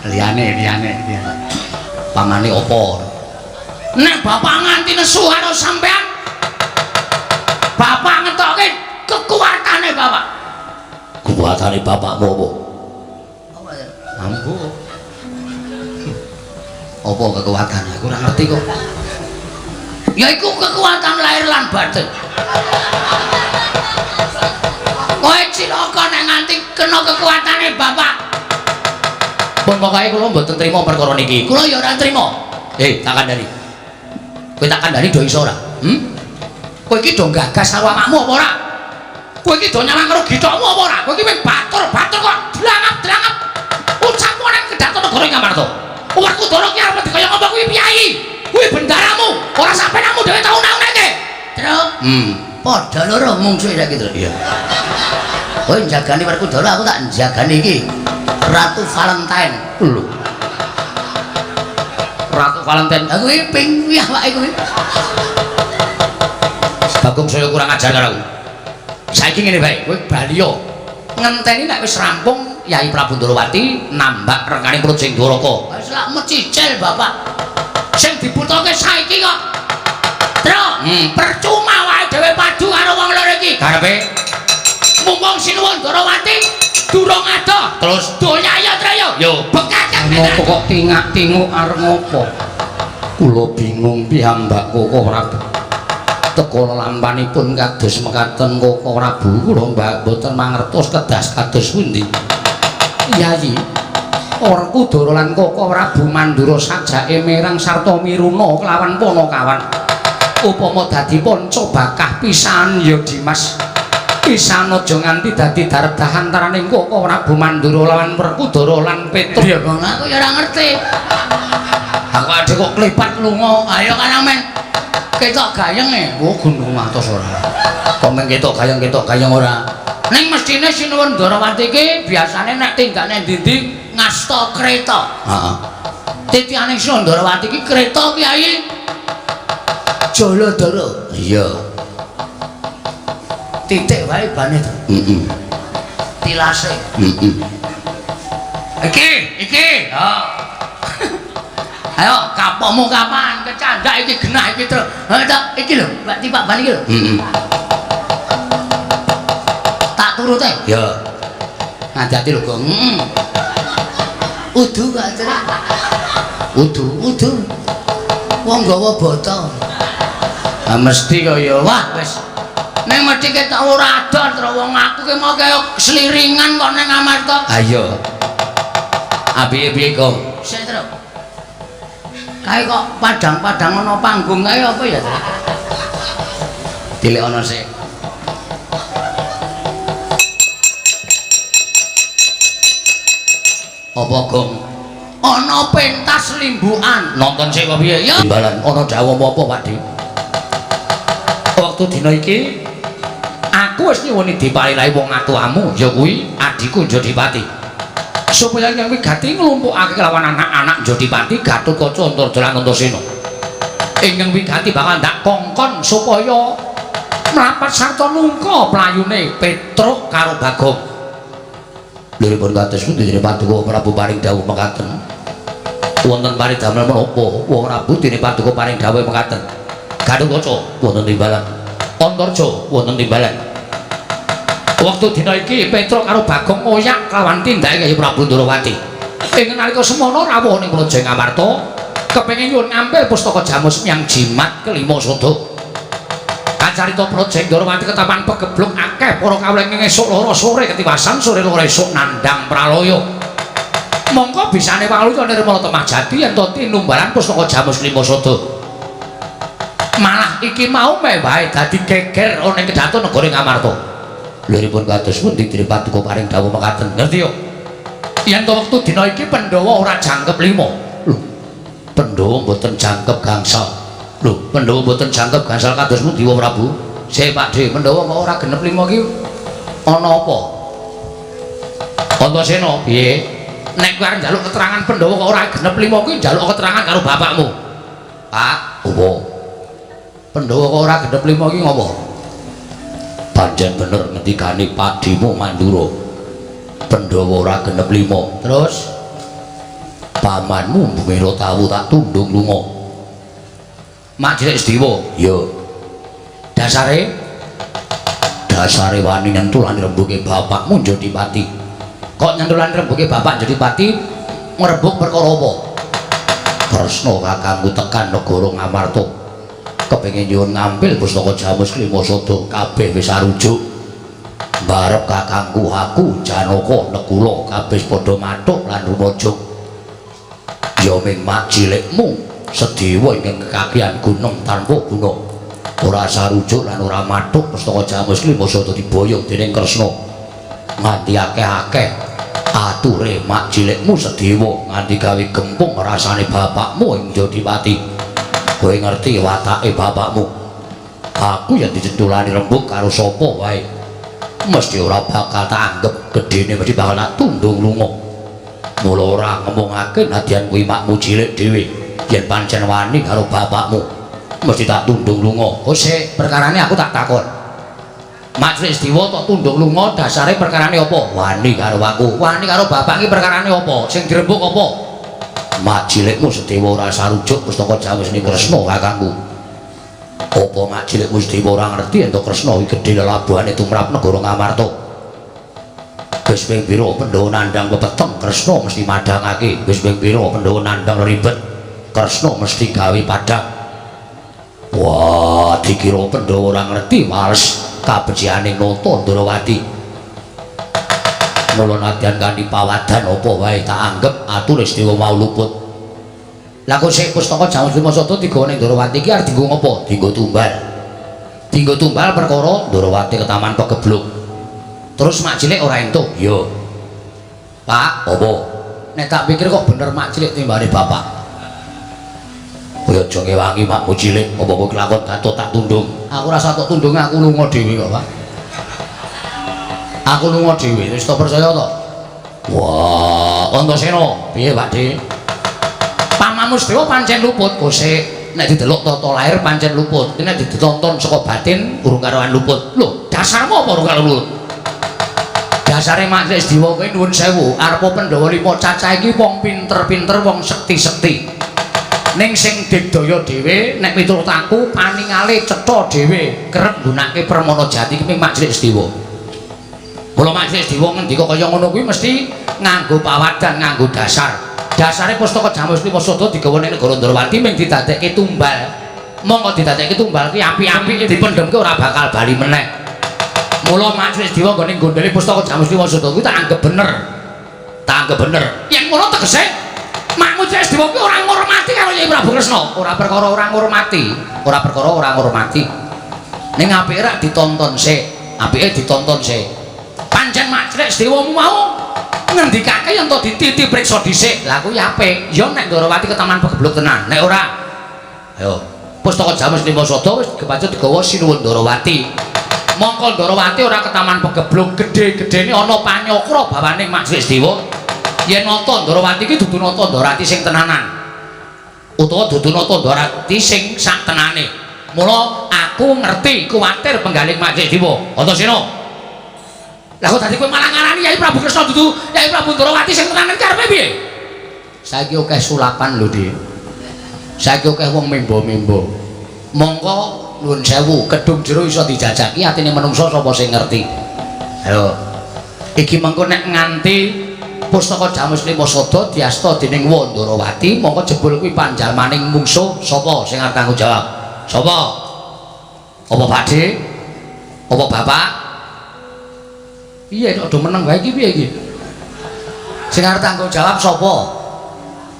Liyane, liyane, liyane. Pamane apa? Nek bapak nganti nesu karo sampean, bapak ngetokke kekuatane bapak. Kekuatane bapakmu apa? Apa ya? Ambu. Apa kekuatane? Aku ora ngerti kok. Ya iku kekuatan lahir lan batin. Kowe cilaka nek nganti kena kekuatane bapak. Pun pokoke kula mboten trima perkara niki. Kula ya ora trima. Tak kandhani. Kowe tak kandhani do iso ora? Kowe iki do gagas karo awakmu apa ora? Kowe iki do nyawang karo githokmu apa ora? Kowe iki mung batur-batur kok dlangap-dlangap. Ucapmu ning kedaton negara Ngamarta. Werkudara ki arep dikaya ngapa kuwi piyai? Kuwi bendaramu, ora sampenamu dhewe tau nauneke. Truk. Padha loro mungsuhe saiki, Truk. Iya. Kowe njagani Werkudara, aku tak njagani iki. Ratu Valentine. Lho. Ratu Valentine. Aku iki ping kuwi awake kuwi. Bagong saya kurang ajar karo aku. Saiki ngene bae, kowe bali yo. Ngenteni nek wis rampung Yai Prabu Ndorowati nambak rengkane Projeng Dwaraka. Wis lak mecicil, Bapak. Sing dibutuhke saiki kok. Truk, percuma wae dhewe padu karo wong loro iki. Karepe mumpung Sinuwun Ndorowati durung adoh. Terus doyaya Traya. Yo, bekacak Ngopo kok tingak-tinguk arep ngopo? Kula bingung piyambak Koko Prabu. Teka lampanipun kados mekaten Koko Prabu kula mbak mboten mangertos kedas kados pundi. Yayi, Werkudara lan Koko Prabu Mandura sajake merang sarta miruna kelawan Panakawan. Upama dadi panca bakah pisan ya Dimas. Pisan aja nganti dadi dardah antaraning Koko Prabu Mandura lawan Werkudara lan Petruk. Ya Bang, aku ya ora ngerti. Aku adhe kok klepat lunga. Ayo kan men ketok gayeng e. Oh, gunung atos ora. Kok men ketok gayeng ora. Ning mestine Sinuwun Ndorowati iki biasane nek tinggane ndi-ndi ngasta kreta. Heeh. Titiane Sinuwun Ndorowati iki kreta Kyai Jaladara. Iya. Titik wae bane to. Heeh. Tilase. Heeh. Iki, iki. Ha. Ayo kapokmu kapan kecandak iki genah iki terus. Ha tak iki lho, Pak tipak ban iki lho. Heeh. Tak turute. Ya. Ngajati lho, Gong. Heeh. Udu kok terus. Udu, udu. Wong nggawa botol. Ha mesti kaya wah wis. Ning mesti ketok ora adol terus wong aku ki mau kaya sliringan kok ning Amarta. Ha iya. Apiye piye, Gong? Sik terus. Kae kok padang-padang ana panggung kae apa ya, Tru? Tilik ana sik. Apa, Gong? Ana pentas limbukan. Nonton sik apa piye? Ya. Timbalan ana dawuh apa, Pak Dik? Waktu dina iki aku wis nyuwuni dipalilahi wong atuamu, ya kuwi adhiku Jodipati. Supaya yang wigati nglumpukake kelawan anak-anak Jodipati Gatotkaca Antarja lan Antasena. Ingkang wigati bakal ndak kongkon supaya mlapat sarta nungka playune Petruk karo Bagong. Liripun kados pundi dene Paduka Prabu paring dawuh mekaten? Wonten paridamel menapa? Wong Prabu dene Paduka paring dawuh mekaten. Gatotkaca wonten timbalan, Antarja wonten timbalan. Waktu dina iki Petruk karo Bagong ngoyak kelawan tindake Kyai Prabu Ndorowati. Ing nalika semono rawuh ning Praja Ngamarta, kepengin nyuwun ngampil pustaka Jamus Myang Jimat kelima sada. Kacarita Praja Ndorowati ketapan pegebluk akeh para kawula ing esuk loro sore ketiwasan sore loro esuk nandhang pralaya. Mongko bisane waluya nirmala temah jati yen to tinumbalan pustaka Jamus lima sada. Malah iki mau mewah dadi geger ana ing kedaton negara Ngamarta. Liripun kados pundi dene Paduka paring dawuh mekaten. Ngerti yo? Yen to wektu dina iki Pandhawa ora jangkep lima. Lho, Pandhawa mboten jangkep gangsal. Lho, Pandhawa mboten jangkep gangsal kados pundi Wa Prabu? Sik Pak De, Pandhawa kok ora genep lima iki ana apa? Antasena, piye? Nek kowe arep njaluk keterangan Pandhawa kok ora genep lima kuwi njaluk keterangan karo bapakmu. Pak, opo? Pandhawa kok ora genep lima iki ngopo? Pancen bener ngendikane Pakdhemu Mandura. Pandhawa ora genep lima. Terus pamanmu Bumira tawu tak tundung lunga. Mak Cilik Sediwa. Ya. Dasare dasare wani nyentulan rembuke bapakmu Jodipati. Kok nyentulan rembuke bapak Jodipati ngrebuk perkara apa? Kresna kakangku tekan negara Ngamarta. Kepengin nyuwun ngampil pustaka Jamus Klima Sada kabeh wis arujuk. Barep kakangku aku Janaka Nekula kabeh padha mathuk lan rumaja. Ya ming mak cilikmu Sedewa ingkang kekakihan gunung tanpa guna. Ora sarujuk lan ora mathuk pustaka Jamus Lima Sada diboyong dening Kresna. Nganti akeh-akeh ature mak cilikmu Sedewa nganti gawe gempung rasane bapakmu ing Jodipati. Kowe ngerti watake bapakmu. Aku yen dicentulani rembug karo sapa wae mesti ora bakal tak anggep gedene, mesti bakal tak tundung lunga. Mula ora ngomongake nadyan kuwi makmu cilik dhewe. Yen pancen wani karo bapakmu mesti tak tundung lunga. Oh sik, perkarane aku tak takon. Mak Cilik Sedewa tok tundung lunga dasare perkarane apa? Wani karo aku. Wani karo bapak iki perkarane apa? Sing dirembug apa? Mak cilikmu Sedewa ora sarujuk pustaka Jamus ning Kresna kakangku. Apa mak cilikmu Sedewa ora ngerti yen to Kresna iki gedhe lelabuhane tumrap negara Ngamarta? Wis ping pira Pandhawa nandhang pepeteng Kresna mesti madhangake. Wis ping pira Pandhawa nandhang ribet Kresna mesti gawe padhang. Wah, dikira Pandhawa ora ngerti males kabeciane nata Ndrawati. Mula nadyan kanthi pawadhan apa wae tak anggep ature Sedewa mau luput. Lah kok sik pustaka Jamus Lima Sada digawa ning Ndrawati iki arep dienggo ngapa? Dienggo tumbal. Dienggo tumbal perkara Ndrawati ke Taman Pegebluk. Terus mak cilik ora entuk. Iya. Pak, apa? Nek tak pikir kok bener mak cilik timbane bapak. Kowe aja ngewangi makmu cilik, apa kowe kelakon gatot tak tundung. Aku ora tok tundung, aku lunga dhewe kok, Pak. Aku lunga dhewe, wis to percaya to? Wah, Antasena, piye Pak De? Pamanmu Sedewa pancen luput, kosek nek didelok tata lahir pancen luput, nek ditonton saka batin urung karuan luput. Lho, dasarmu apa urung karuan luput? Dasare Mak Cilik Sedewa kuwi nuwun sewu, arepa Pandhawa lima cacah iki wong pinter-pinter, wong sekti-sekti. Ning sing digdaya dhewe nek miturut aku paningale cetha dhewe kerep nggunakake permana jati ki Mak Cilik Sedewa. Mula Mak Cilik Sedewa ngendika kaya ngono kuwi mesti nganggo pawadhan, nganggo dasar. Dasare pustaka Jamus Lima Sada digawa ning negara Ndrawati mung didadekke tumbal. Mongko didadekke tumbal kuwi apik-apik dipendhemke ora bakal bali meneh. Mula Mak Cilik Sedewa nggone gondheli pustaka Jamus Lima Sada kuwi tak anggep bener. Tak anggep bener. Yen ngono tegese Makmu Cilik Sedewa kuwi ora ngurmati karo Kyai Prabu Kresna. Ora perkara ora ngurmati, ora perkara ora ngurmati. Ning apike rak ditonton sik, apike ditonton sik. Pancen Mak Cilik Sedewa mau ngendikake yen to dititi priksa dhisik. Lah kuwi apik. Ya nek Ndrawati ke Taman Pegebluk tenan. Nek ora, ayo pustaka Jamus Lima Sada wis kepacut digawa Sinuwun Ndrawati. Mongko Ndrawati ora ke Taman Pegebluk, gedhe-gedhene ana panyokra bawaning Mak Cilik Sedewa. Yen nata Ndrawati iki dudu nata Ndrawati sing tenanan. Utawa dudu nata Ndrawati sing sak tenane. Mula aku ngerti kuwatir penggaling Mak Cilik Sedewa. Antasena. Lah kok dadi kowe malah ngarani Kyai Prabu Kresna dudu Kyai Prabu Ndrawati sing tenanan iki arepe piye? Saiki akeh sulapan lho, Dik. Saiki akeh wong membo-membo. Mongko nuwun sewu, kedung jero iso dijajaki atine menungsa sapa sing ngerti. Ayo. Iki mengko nek nganti pustaka Jamus Lima Sada diasta dening Wandrawati, mongko jebul kuwi panjalmaning mungsuh sapa sing arep tanggung jawab? Sapa? Apa Pakde? Apa Bapak? Piye kok do meneng wae iki piye iki? Sing arep tanggung jawab sapa?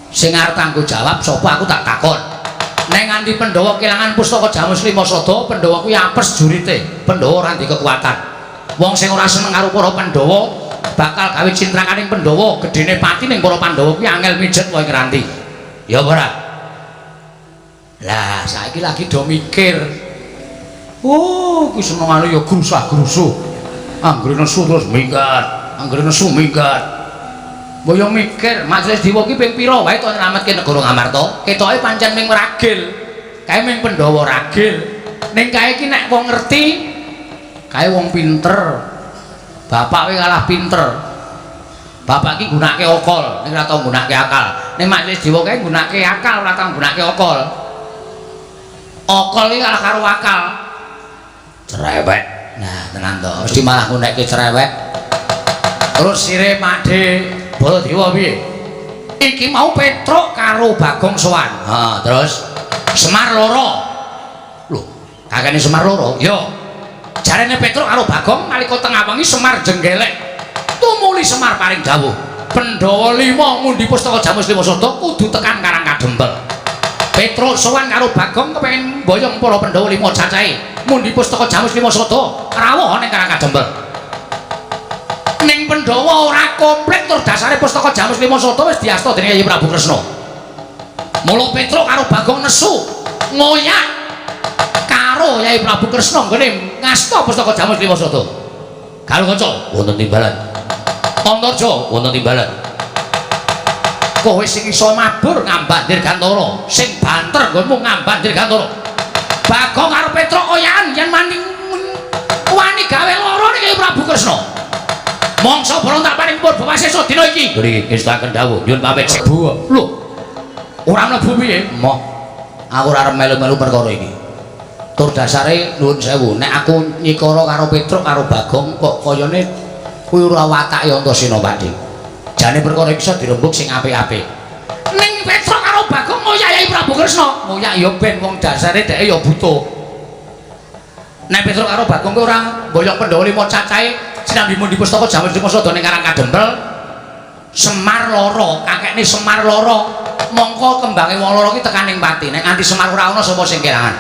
Sing arep tanggung jawab sapa aku tak takon. Nek nganti Pandhawa kelangan pustaka Jamus Lima Sada, Pandhawa kuwi apes jurite. Pandhawa ora ndek kekuatan. Wong sing ora seneng karo para Pandhawa bakal gawe cintrakaning Pandhawa, gedene pati ning para Pandhawa kuwi angel mijet wae ngranti. Ya apa ora? Lah saiki lagi do mikir. Oh, kuwi senengane ya grusah-grusuh. Anggere nesu terus minggat, anggere nesu minggat. Mbok yo mikir, Mak Cilik Sedewa ki ping pira wae to nyelametke negara Ngamarta? Ketoke pancen ming ragil. Kae ming Pandhawa ragil. Ning kae iki nek wong ngerti, kae wong pinter. Bapak kowe kalah pinter. Bapak iki nggunakake akal, ning ora tau nggunakake akal. Ning Mak Cilik Sedewa kae nggunakake akal, ora tau nggunakake akal. Akal iki kalah karo akal. Cerewet. Nah, tenan to. Mesti malah nggunakake cerewet. Terus sire Pakde Baladewa piye? Iki mau Petruk karo Bagong sowan. Ha, terus Semar loro. Lho, kakene Semar loro? Ya. Jarene Petruk karo Bagong nalika tengah wengi Semar jenggelek. Tumuli Semar paring dawuh. Pandhawa lima ngundi pustaka Jamus Lima Sada kudu tekan Karang Kadempel. Petruk sowan karo Bagong kepengin mboyong para Pandhawa lima cacahe. Mundi pustaka Jamus Lima Sada rawuh ning Karang Kadempel. Ning Pandhawa ora komplit tur dasare pustaka Jamus Lima Sada wis diasta dening Kyai Prabu Kresna. Mula Petruk karo Bagong nesu ngoyak karo Kyai Prabu Kresna nggone ngasta pustaka Jamus Lima Sada. Karo kanca wonten timbalan. Antarja wonten timbalan. Kowe sing iso mabur ngambah Dirgantara, sing banter nggonmu ngambah Dirgantara. Bagong karo Petruk oyakan yen maning wani gawe lara ning Prabu Kresna. Mongso berontak paring purba wasesa dina iki. Nggih, ngestakaken dawuh nyuwun pamit. Bu. Lho. Ora mlebu piye? Moh. Aku ora arep melu-melu perkara iki. Tur dasare nuwun sewu, nek aku nyikara karo Petruk karo Bagong kok kayane kuwi ora watake Antasena Pakde. Jane perkara iki iso dirembug sing apik-apik. Ning Petruk karo Bagong ngoyak Kyai Prabu Kresna. Ngoyak ya ben wong dasare dheke ya butuh. Nek Petruk karo Bagong kuwi ora mboyong Pandhawa lima cacahe sinambi mundi pustaka Jamus Lima Sada ning Karang Kadempel. Semar lara, kakekne Semar lara. Mongko kembange wong lara ki tekan ning pati. Nek nganti Semar ora ana sapa sing kelangan?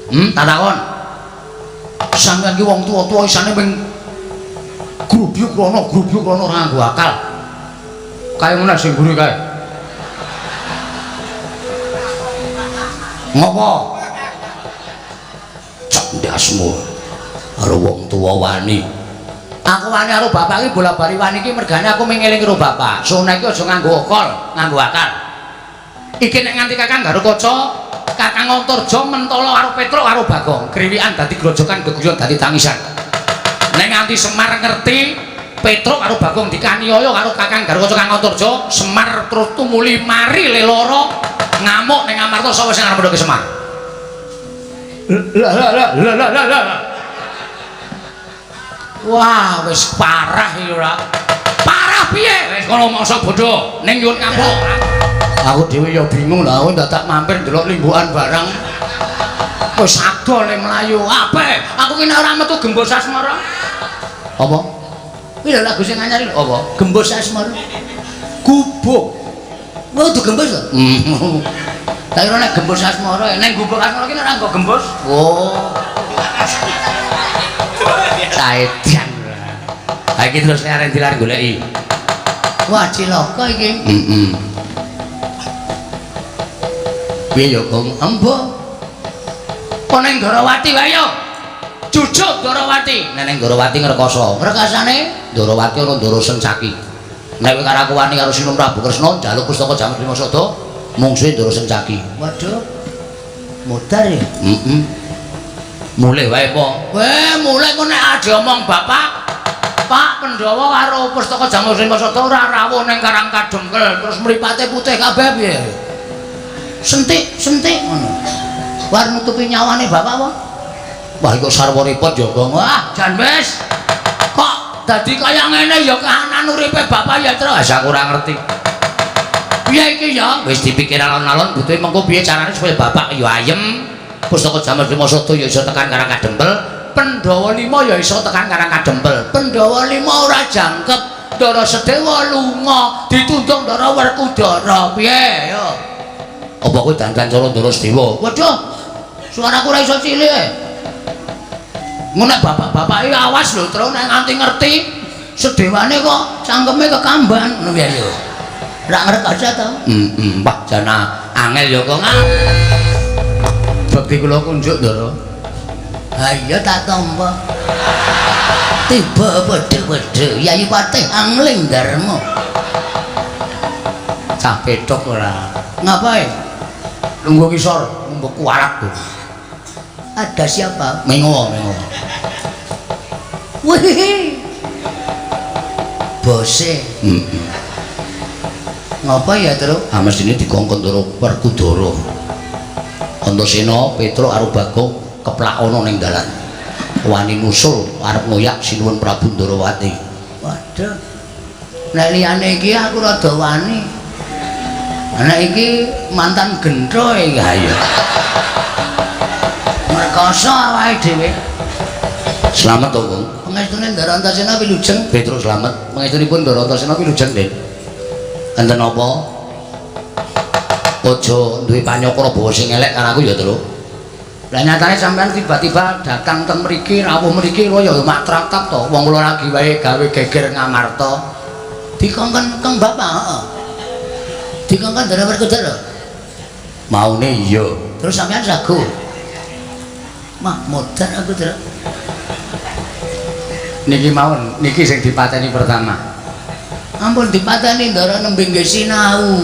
Tak takon. Sampeyan ki wong tuwa-tuwa isane ping grubyuk rono, grubyuk rono ora nganggo akal. Kae ngono sing mburi kae. Ngopo? Cek ndasmu. Karo wong tuwa wani. Aku wani karo bapak iki bola-bali wani iki mergane aku mung eling karo bapak. Sunah iki aja nganggo akal, nganggo akal. Iki nek nganti Kakang Garukaca, Kakang Antarja mentala karo Petruk karo Bagong, kriwikan dadi grojokan geguyon dadi tangisan. Nek nganti Semar ngerti Petruk karo Bagong dikaniaya karo Kakang Garukaca Kakang Antarja, Semar terus tumuli mari le lara ngamuk ning Amarta sapa sing arep mendhoke Semar. Lah lah lah lah lah lah. Wah, wis parah iki ora. Parah piye? Wis kono mangsa bodho ning nyuwun ngapura. Aku dhewe ya bingung lah, aku dadak mampir ndelok limbukan barang. Wis ado le mlayu. Ape? Aku ki nek ora metu Gembos Asmara. Apa? Kuwi lho lagu sing anyar lho. Apa? Gembos Asmara. Gubuk. Wah, kudu gembos to? Tak kira nek Gembos Asmara, nek Gubuk Asmara ki ora nggo gembos. Oh. Saedan. Ha iki terus arep dilar goleki. Wah, cilaka iki. Heeh. Piye ya, Gong? Embo. Kok ning Ndorowati wae yo. Jujuk Ndorowati. Nek ning Ndorowati ngrekoso. Ngrekasane Ndorowati ana Ndoro Sencaki. Nek kowe karo aku wani karo Sinun Prabu Kresna njaluk pustaka Jamus Lima Sada, mungsuhe Ndoro Sencaki. Waduh. Modar ya? Heeh. Mulih wae po. Weh, mulih kok nek diomong bapak, Pak Pandhawa karo pustaka Jamus Lima Sada ora rawuh ning Karang Kadempel, terus mripate putih kabeh piye? Sentik, sentik ngono. War nutupi nyawane bapak apa? Wah, iku sarwa repot ya, Gong. Wah, jan wis. Kok dadi kaya ngene ya kahanan uripe bapak ya, Tru. Wis aku ora ngerti. Piye iki ya? Wis dipikir alon-alon butuhe mengko piye carane supaya bapak ya ayem. Pustaka Jamus Lima Sada ya iso tekan Karang Kadempel, Pandhawa lima ya iso tekan Karang Kadempel. Pandhawa lima ora jangkep, Ndara Sedewa lunga, ditundung Ndara Werkudara. Piye ya? Apa kowe dandan cara Ndara Sedewa? Waduh. Suaraku ora iso cilik. Ngono nek bapak-bapak iki awas lho, Tru, nek nganti ngerti sedewane kok cangkeme kekamban ngono piye ya. Ora ngrekoso to? Heeh, wah jana angel ya kok. Bekti kula kunjuk, Ndara. Ha iya tak tampa. Tiba padha-padha Yayi Patih Angling Darma. Cah petok ora. Ngapain? Lungguh ngisor, mbok kuarat lho. Ada siapa? Mengo, mengo. Wih. Bose. Heeh. Ngapa ya, Tru? Ah mestine dikongkon Ndara Werkudara. Antasena, Petruk karo Bagong keplak ana ning dalan. Wani nusul arep ngoyak Sinuwun Prabu Ndorowati. Waduh. Nek liyane iki aku rada wani. Nek iki mantan gentho iki. Ha iya. Ngrekoso awake dhewe. Slamet to, Gong. Pangestune Ndara Antasena wilujeng. Petruk slamet. Pangestunipun Ndara Antasena wilujeng, Dik. Enten apa? Aja duwe panyokra bawa sing elek karo aku ya, Truk. Lah nyatane sampean tiba-tiba datang teng mriki, rawuh mriki kula ya mak tratap to. Wong kula lagi wae gawe geger Ngamarta. Dikongkon kang bapak, heeh. Dikongkon Ndara Werkudara. Maune iya. Terus sampean sago. Mah modar aku, Truk. Niki mawon, niki sing dipateni pertama. Ampun dipateni Ndara nembe nggih sinau.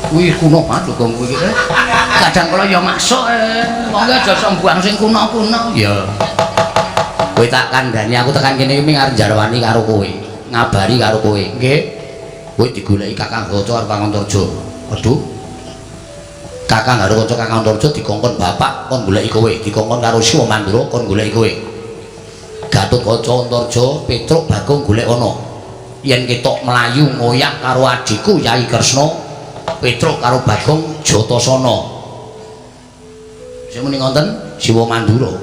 Kuwi kuno banget lho gong kuwi iki. Kadang kala ya masuk wong aja sok mbuang sing kuno-kuno. Iya. Kowe tak kandhani aku tekan kene iki arep njarwani karo kowe, ngabari karo kowe. Nggih. Kowe digoleki Kakang Kaca karo Kakang Antarja. Aduh. Kakang karo Kaca Kakang Antarja dikongkon bapak kon goleki kowe, dikongkon karo Siwa Mandura kon goleki kowe. Gatotkaca Antarja Petruk Bagong golek ana. Yen ketok mlayu ngoyak karo adhiku Yai Kresna, Petruk karo Bagong Jatasana. Sing muni ngonten Siwa Mandura.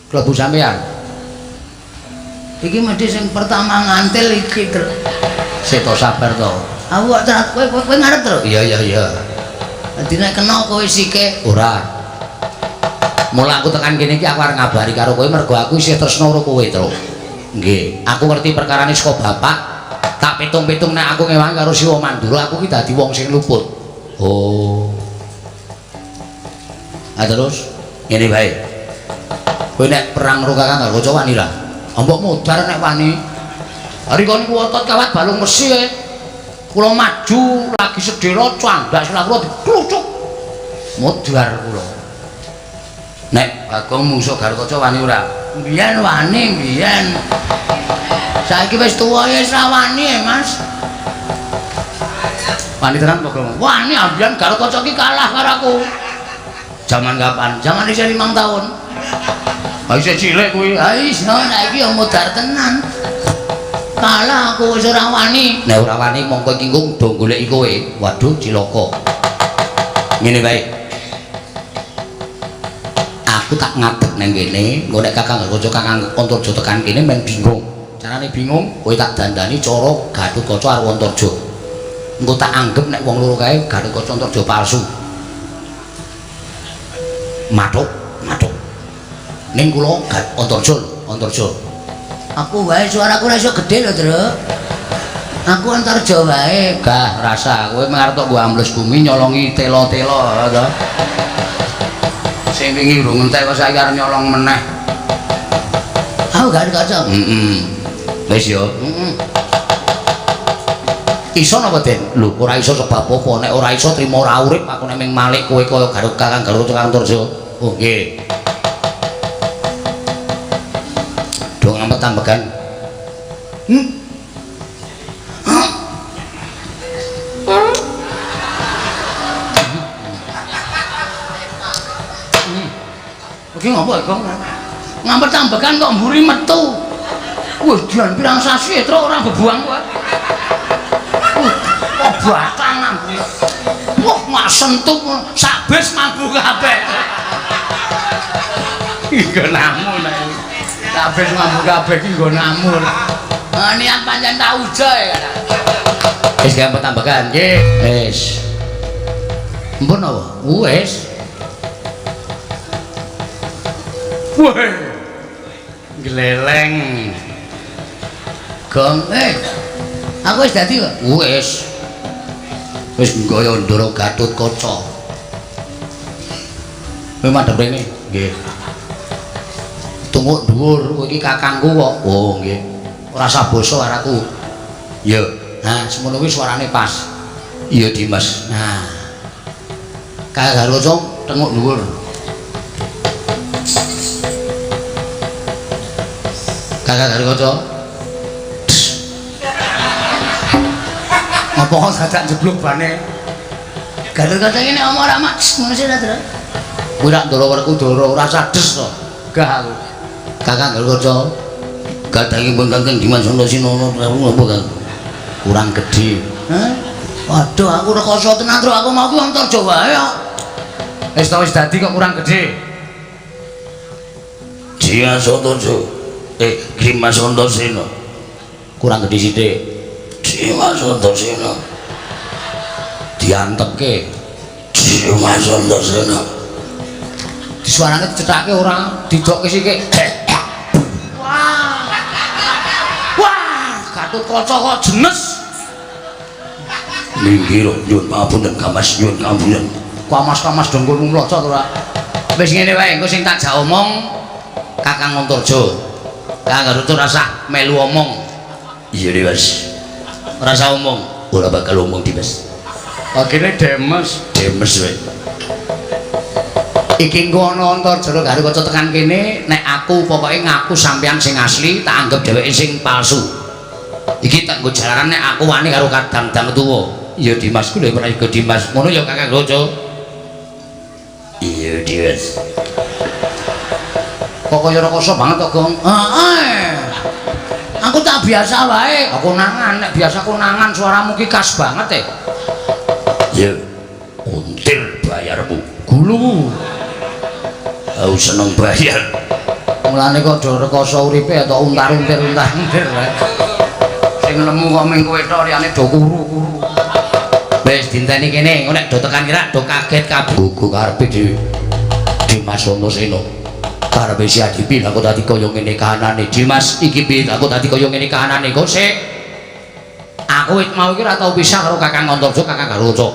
Klebu sampean. Iki mesti sing pertama ngantil iki, Truk. Seto sabar to. Aku kok terat kowe kowe ngarep, Truk. Iya iya iya. Dadi nek kena kowe sike. Ora. Mula aku tekan kene iki aku arep ngabari karo kowe mergo aku isih tresna karo kowe, Truk. Nggih, aku ngerti perkarane saka bapak. Tak pitung-pitung nek aku ngewangi karo Siwa Mandura aku ki dadi wong sing luput. Oh. Ah terus ngene wae. Kowe nek perang karo Kakang Garuda wani ra? Mbok modar nek wani. Rika niku otot kawat balung wesi e. Kula maju lagi sedhela candhak silah kula diklucuk. Modar kula. Nek Bagong mungsuh Garuda wani ora? Mbiyen wani, mbiyen. Saiki wis tuwa ya wis ra wani e, Mas. Wani tenan Bagong? Wani ambiyen Garuda ki kalah karo aku. Jaman kapan? Jaman isih 5 tahun. Ha isih cilik kuwi. Ha iya, saiki ya modar tenan. Kalah aku wis ora wani. Nek ora wani mongko iki engko do goleki kowe. Waduh cilaka. Ngene wae. Aku tak ngadeg nang kene, engko nek Kakang Garuda Kakang Antarja tekan kene men bingung. Carane bingung, kowe tak dandani cara Gatotkaca karo Antarja. Engko tak anggep nek wong loro kae Gatotkaca Antarja palsu. Mathuk, mathuk. Ning kula Antarja lho, Antarja. Aku wae suaraku ora iso gedhe lho, Truk. Aku Antarja wae. Gah rasa kowe mung arep tok nggo ambles bumi nyolongi tela-tela to. Sing wingi urung entek kok saiki arep nyolong meneh. Aku gak kaca. Heeh. Wis yo. Heeh. Iso napa, Den? Lho, ora iso sebab apa? Nek ora iso trimo ora urip aku nek ming malik kowe kaya Garut Kakang Garut Kakang Antarja. Oh nggih. Do ngampet ambegan. Iki ngopo Gong? Ngampet ambegan kok mburi metu. Wih, dian pirang sasi Truk ora bebuang kowe. Kok batang mambu. Wah, mak sentup sak bis mambu kabeh. Nggonamu nek. Sak bis mambu kabeh iki nggonamu. Ah niat pancen tak ujo ya. Wis gampang tambahan nggih. Wis. Mpun apa? Wis. Wah. Gleleng. Gong, aku wis dadi kok. Wis. Wis nggaya Ndara Gatotkaca. Kowe madhep rene? Nggih. Tunggu dhuwur, kowe iki kakangku kok. Oh, nggih. Ora usah basa karo aku. Ya. Nah, semono kuwi suarane pas. Iya, Dimas. Nah. Kakang Garuda tenguk dhuwur. Kakang Garuda. Ngopo kok dadak jeblok bane? Garuda iki nek omong ora mak ngono sih ta, Truk. Kuwi rak Ndara Werkudara ora sades to. Gah aku. Kakang Garuda gadangipun Kakang Dimas Antasena napa Kang? Kurang gedhe. Hah? Waduh, aku rekoso tenan, Truk. Aku mau ki Antarja wae kok. Wis to wis dadi kok kurang gedhe. Dimas Antarja. Dimas Antasena. Kurang gedhe sithik. Dimas Antasena. Diantepke. Dimas Antasena. Disuarane dicethake ora, didokke sithik. Wah. Wah, Gatotkaca kok jenes. Minggir nyuwun pangapunten Kamas, nyuwun pangapunten. Kamas-kamas dengkulmu mlocot ora. Wis ngene wae, engko sing tak jak omong Kakang Antarja. Kakang Garuda ora usah melu omong. Iya Dimas. Ora usah omong. Ora bakal omong Dimas. Agene demes. Demes wae. Iki engko ana Antarja Garuda tekan kene, nek aku pokoke ngaku sampean sing asli, tak anggap dheweke sing palsu. Iki tak nggo jalaran nek aku wani karo kadang-dang tuwa. Iya Dimas, ku lho prayoga Dimas. Ngono ya Kakang Garuda. Iya Dimas. Kok kaya rekoso banget to, Gong? Heeh. Aku tak biasa wae. Aku nangan, nek biasa aku nangan suaramu ki khas banget e. Ya, untir bayarmu. Gulu. Aku seneng bayar. Mulane kok do rekoso uripe atau untar-untir untar-untir wae. Sing lemu kok ming kowe tok liyane do kuru-kuru. Wis dinteni kene, engko nek do tekan kira do kaget kabeh. Gugu karepe Dimas Antasena. Karepe si Adipi aku tadi kaya ngene kahanane. Dimas iki piye aku tadi kaya ngene kahanane kok sik. Aku wit mau iki ora tau pisah karo Kakang Antarja, Kakang Garuda.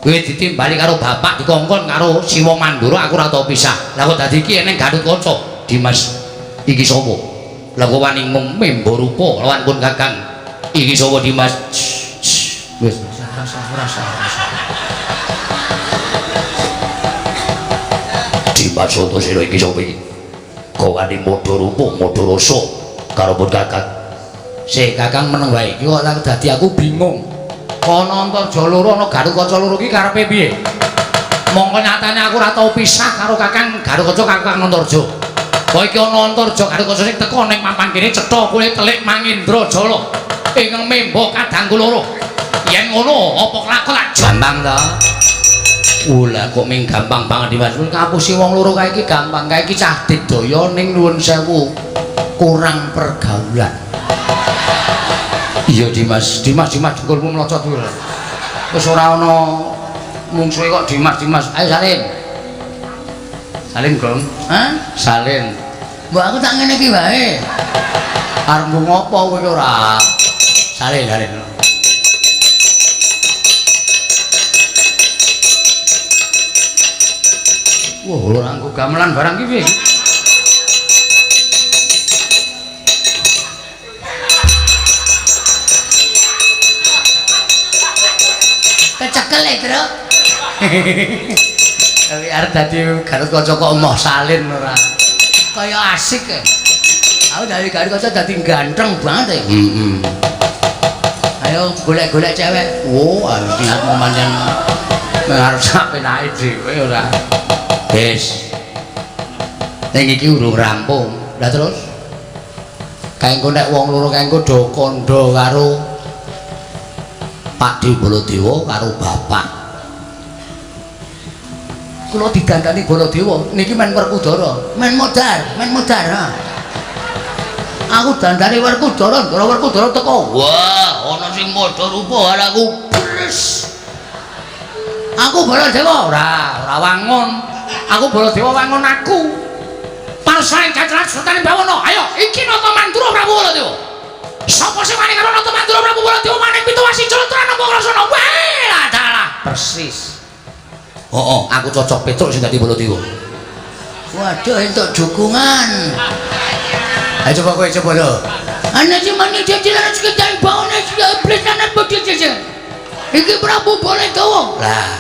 Kowe ditimbali karo bapak dikongkon karo Siwa Mandura aku ora tau pisah. Lah kok dadi iki eneng Gatotkaca. Dimas iki sapa? Lah kok wani membo rupa lawan pun Kakang. Iki sapa Dimas? Wis rasa. Dimas Antasena iki sapa iki? Kok wani modho rupa, modho rasa karo pun Kakang. Sik Kakang meneng wae. Iki kok dadi aku bingung. Ana Antarja loro ana Garukaca loro iki karepe piye? Mongko nyatane aku ora tau pisah karo Kakang Garukaca Kakang Antarja. Kok iki ana Antarja Garukaca sing teka ning papan kene cetha kowe telik Mangindra Jala ing membo kadangku loro. Yen ngono apa kelakon tak gampang ta? Lah kok ming gampang banget Dimas. Ngapusi wong loro kae iki gampang. Kae iki cah digdaya ning nuwun sewu kurang pergaulan. Iya Dimas, Dimas, Dimas dengkulmu mlocot kuwi. Wis ora ana mungsuhe kok Dimas, Dimas. Ayo Salim. Salim, Gong. Hah? Salim. Mbok aku tak ngene iki wae. Arep ngopo kowe iki ora? Salim, Salim. Wah, ora nggo gamelan barang iki piye? Kecekel e, Truk. Tapi arep dadi Garukaca kok emoh salin ora. Kaya asik e. Aku dari Garukaca dadi ganteng banget e. Heeh. Ayo golek-golek cewek. Oh, niatmu pancen arep sak penake dhewe ora. Wis. Ning iki urung rampung. Lah terus kae engko nek wong loro kae engko do kandha karo Pak De Baladewa karo bapak. Kula didandani Baladewa niki men Werkudara, men modar, men modar. Ha. Aku dandani Werkudara, ndara Werkudara teko. Wah, ana sing padha rupa karo aku. Bres. Aku Baladewa ora, ora wangun. Aku Baladewa wangun aku. Parsae cacrat Sultan Bawono. Ayo, iki Nata Mandura Prabu Baladewa. Sapa sing wani karo Nata Mandura Prabu Baladewa maning pitu wasi jlentran apa ngrasana? Wah, lah dalah persis. Heeh, aku cocok Petruk sing dadi Baladewa. Waduh, entuk dukungan. Ayo coba kowe coba lho. Ana sing mani jajalan sekitar bawono sing iblis ana bodho jajan. Iki Prabu Baladewa. Lah.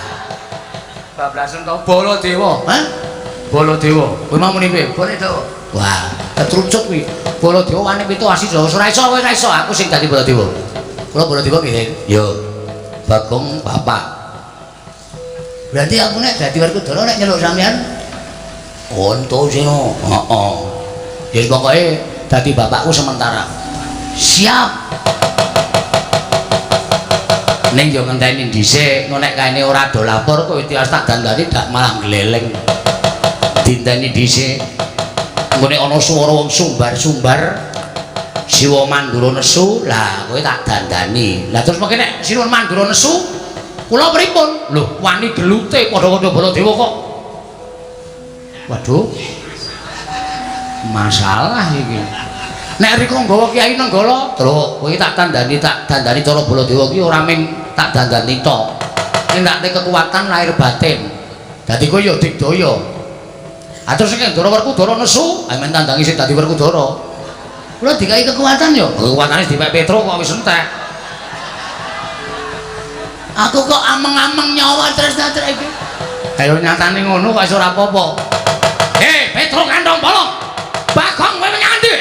Bablasen to Baladewa. Hah? Baladewa. Kowe mau muni piye? Baladewa. Wah, ketrucut kuwi. Baladewa wani pitu wasi Jawa. Ora iso kowe ora iso, aku sing dadi Baladewa. Kula Baladewa nggih. Yo. Bagong bapak. Berarti aku nek dadi Werkudara nek nyeluk sampean Antasena. Heeh. Ya pokoke dadi bapakku sementara. Siap. Ning yo ngenteni dhisik, engko nek kaene ora do lapor kowe tiwas tak dandani dak malah gleleng. Dinteni dhisik. Engko nek ana swara wong sumbar-sumbar Siwa Mandura nesu, lah kowe tak dandani. Lah terus mengke nek Siwa Mandura nesu, Kula pripun? Lho, wani gelute padha-padha Baladewa kok. Waduh. Masalah iki. Nek rika nggawa Kyai Nenggala, Truk, kowe tak tandani cara Baladewa ki ora ming tak dandani tok. Ning tak kekuatan lahir batin. Dadi kowe ya digdaya. Ah terus sing Ndara Werkudara nesu, ayo men tandangi sing dadi Werkudara. Kula dikai kekuatan ya. Kekuatane dipek Petruk kok wis entek. Aku kok ameng-ameng nyawa tresna trek iki. Ayo nyatane ngono kok iso ora apa-apa. Hei, Petruk kantong bolong. Bagong kowe menyang endi?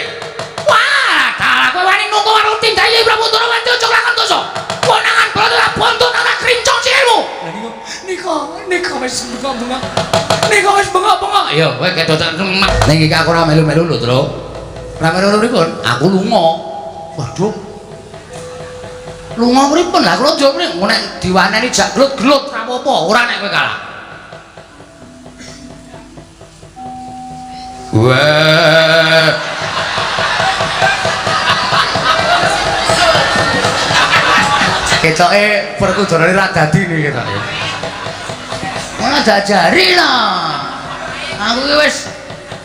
Wah, dalah kowe wani nunggu karo tindake Prabu Ndorowati aja lakon dosa. Konangan Baladewa bontot ora krincong sikilmu. Lah nika nika wis bengok-bengok. Nika wis bengok-bengok. Ayo kowe kedotan ning iki aku ora melu-melu lho, Truk. Ora melu pripun? Aku lunga. Waduh. Lunga pripun? Lah kula yo pripun nek diwaneni jak glut-glut ora apa-apa, ora nek kowe kalah. Wah. Ketoke Werkudarane ra dadi niki ketoke. Ora diajari lah. Aku ki wis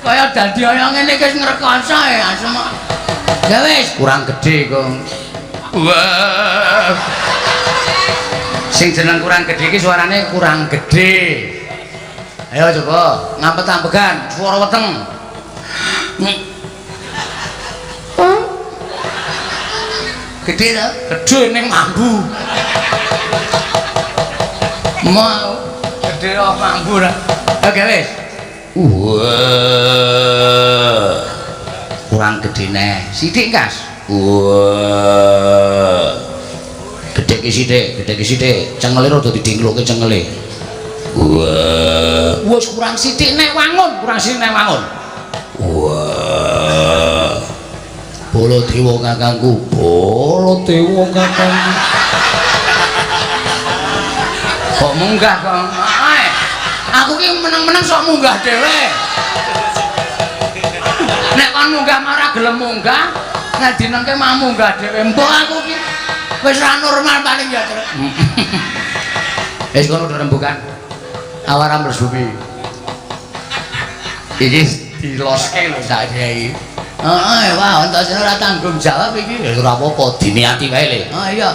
kaya dadi kaya ngene iki wis ngrekoso ya asem. Ya wis kurang gedhe kok. Wah. Sing jeneng kurang gedhe iki suarane kurang gedhe. Ayo coba ngampet-ampegan suara weteng. Gedhe ta? Gedhe ning mambu. Mau gedhe kok mambu ra. Oke wis. Wah. Kurang gedhe neh. Sithik kas. Wah. Gedhe ki sithik, gedhe ki sithik. Cengele rada didingkloke cengele. Wah. Wis kurang sithik nek wangun, kurang sithik nek wangun. Wah. Baladewa kakangku, Baladewa kakangku. Kok munggah kok? Aku ki meneng-meneng sok munggah dhewe. Nek kon munggah ora gelem munggah, nek dinengke mah munggah dhewe. Mbok aku ki wis ora normal paling ya, Truk. Wis kono rembukan. Awaram bumi. Iki diloske lho sak Kyai. Heeh, wah Antasena ora tanggung jawab iki. Ya ora apa-apa, diniati wae le. Ah iya.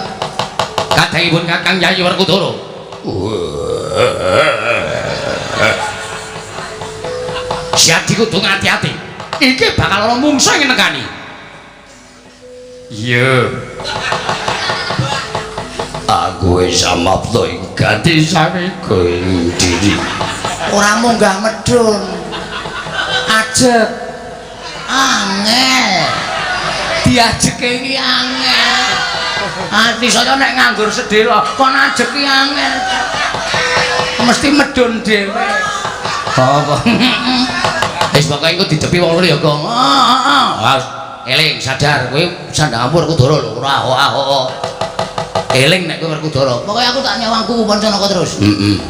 Kadangipun Kakang Yayi Werkudara. Siadi kudu ngati-ati. Iki bakal ana mungsuh sing nekani. Iya. Aku wis samapta ing gati sariga ing diri. Ora munggah medhun. Ajeg. Angel. Diajeke iki angel. Ati saya nek nganggur sedhela kon ajeki angel. Mesti medhun dhewe. Apa? Wis pokoke engko didepi wong loro ya, Gong. Heeh, heeh. Eling sadar kowe sandang ampur Werkudara lho, ora ahok-ahok. Eling nek kowe Werkudara. Pokoke aku tak nyawang kuku Pancanaka terus. Heeh.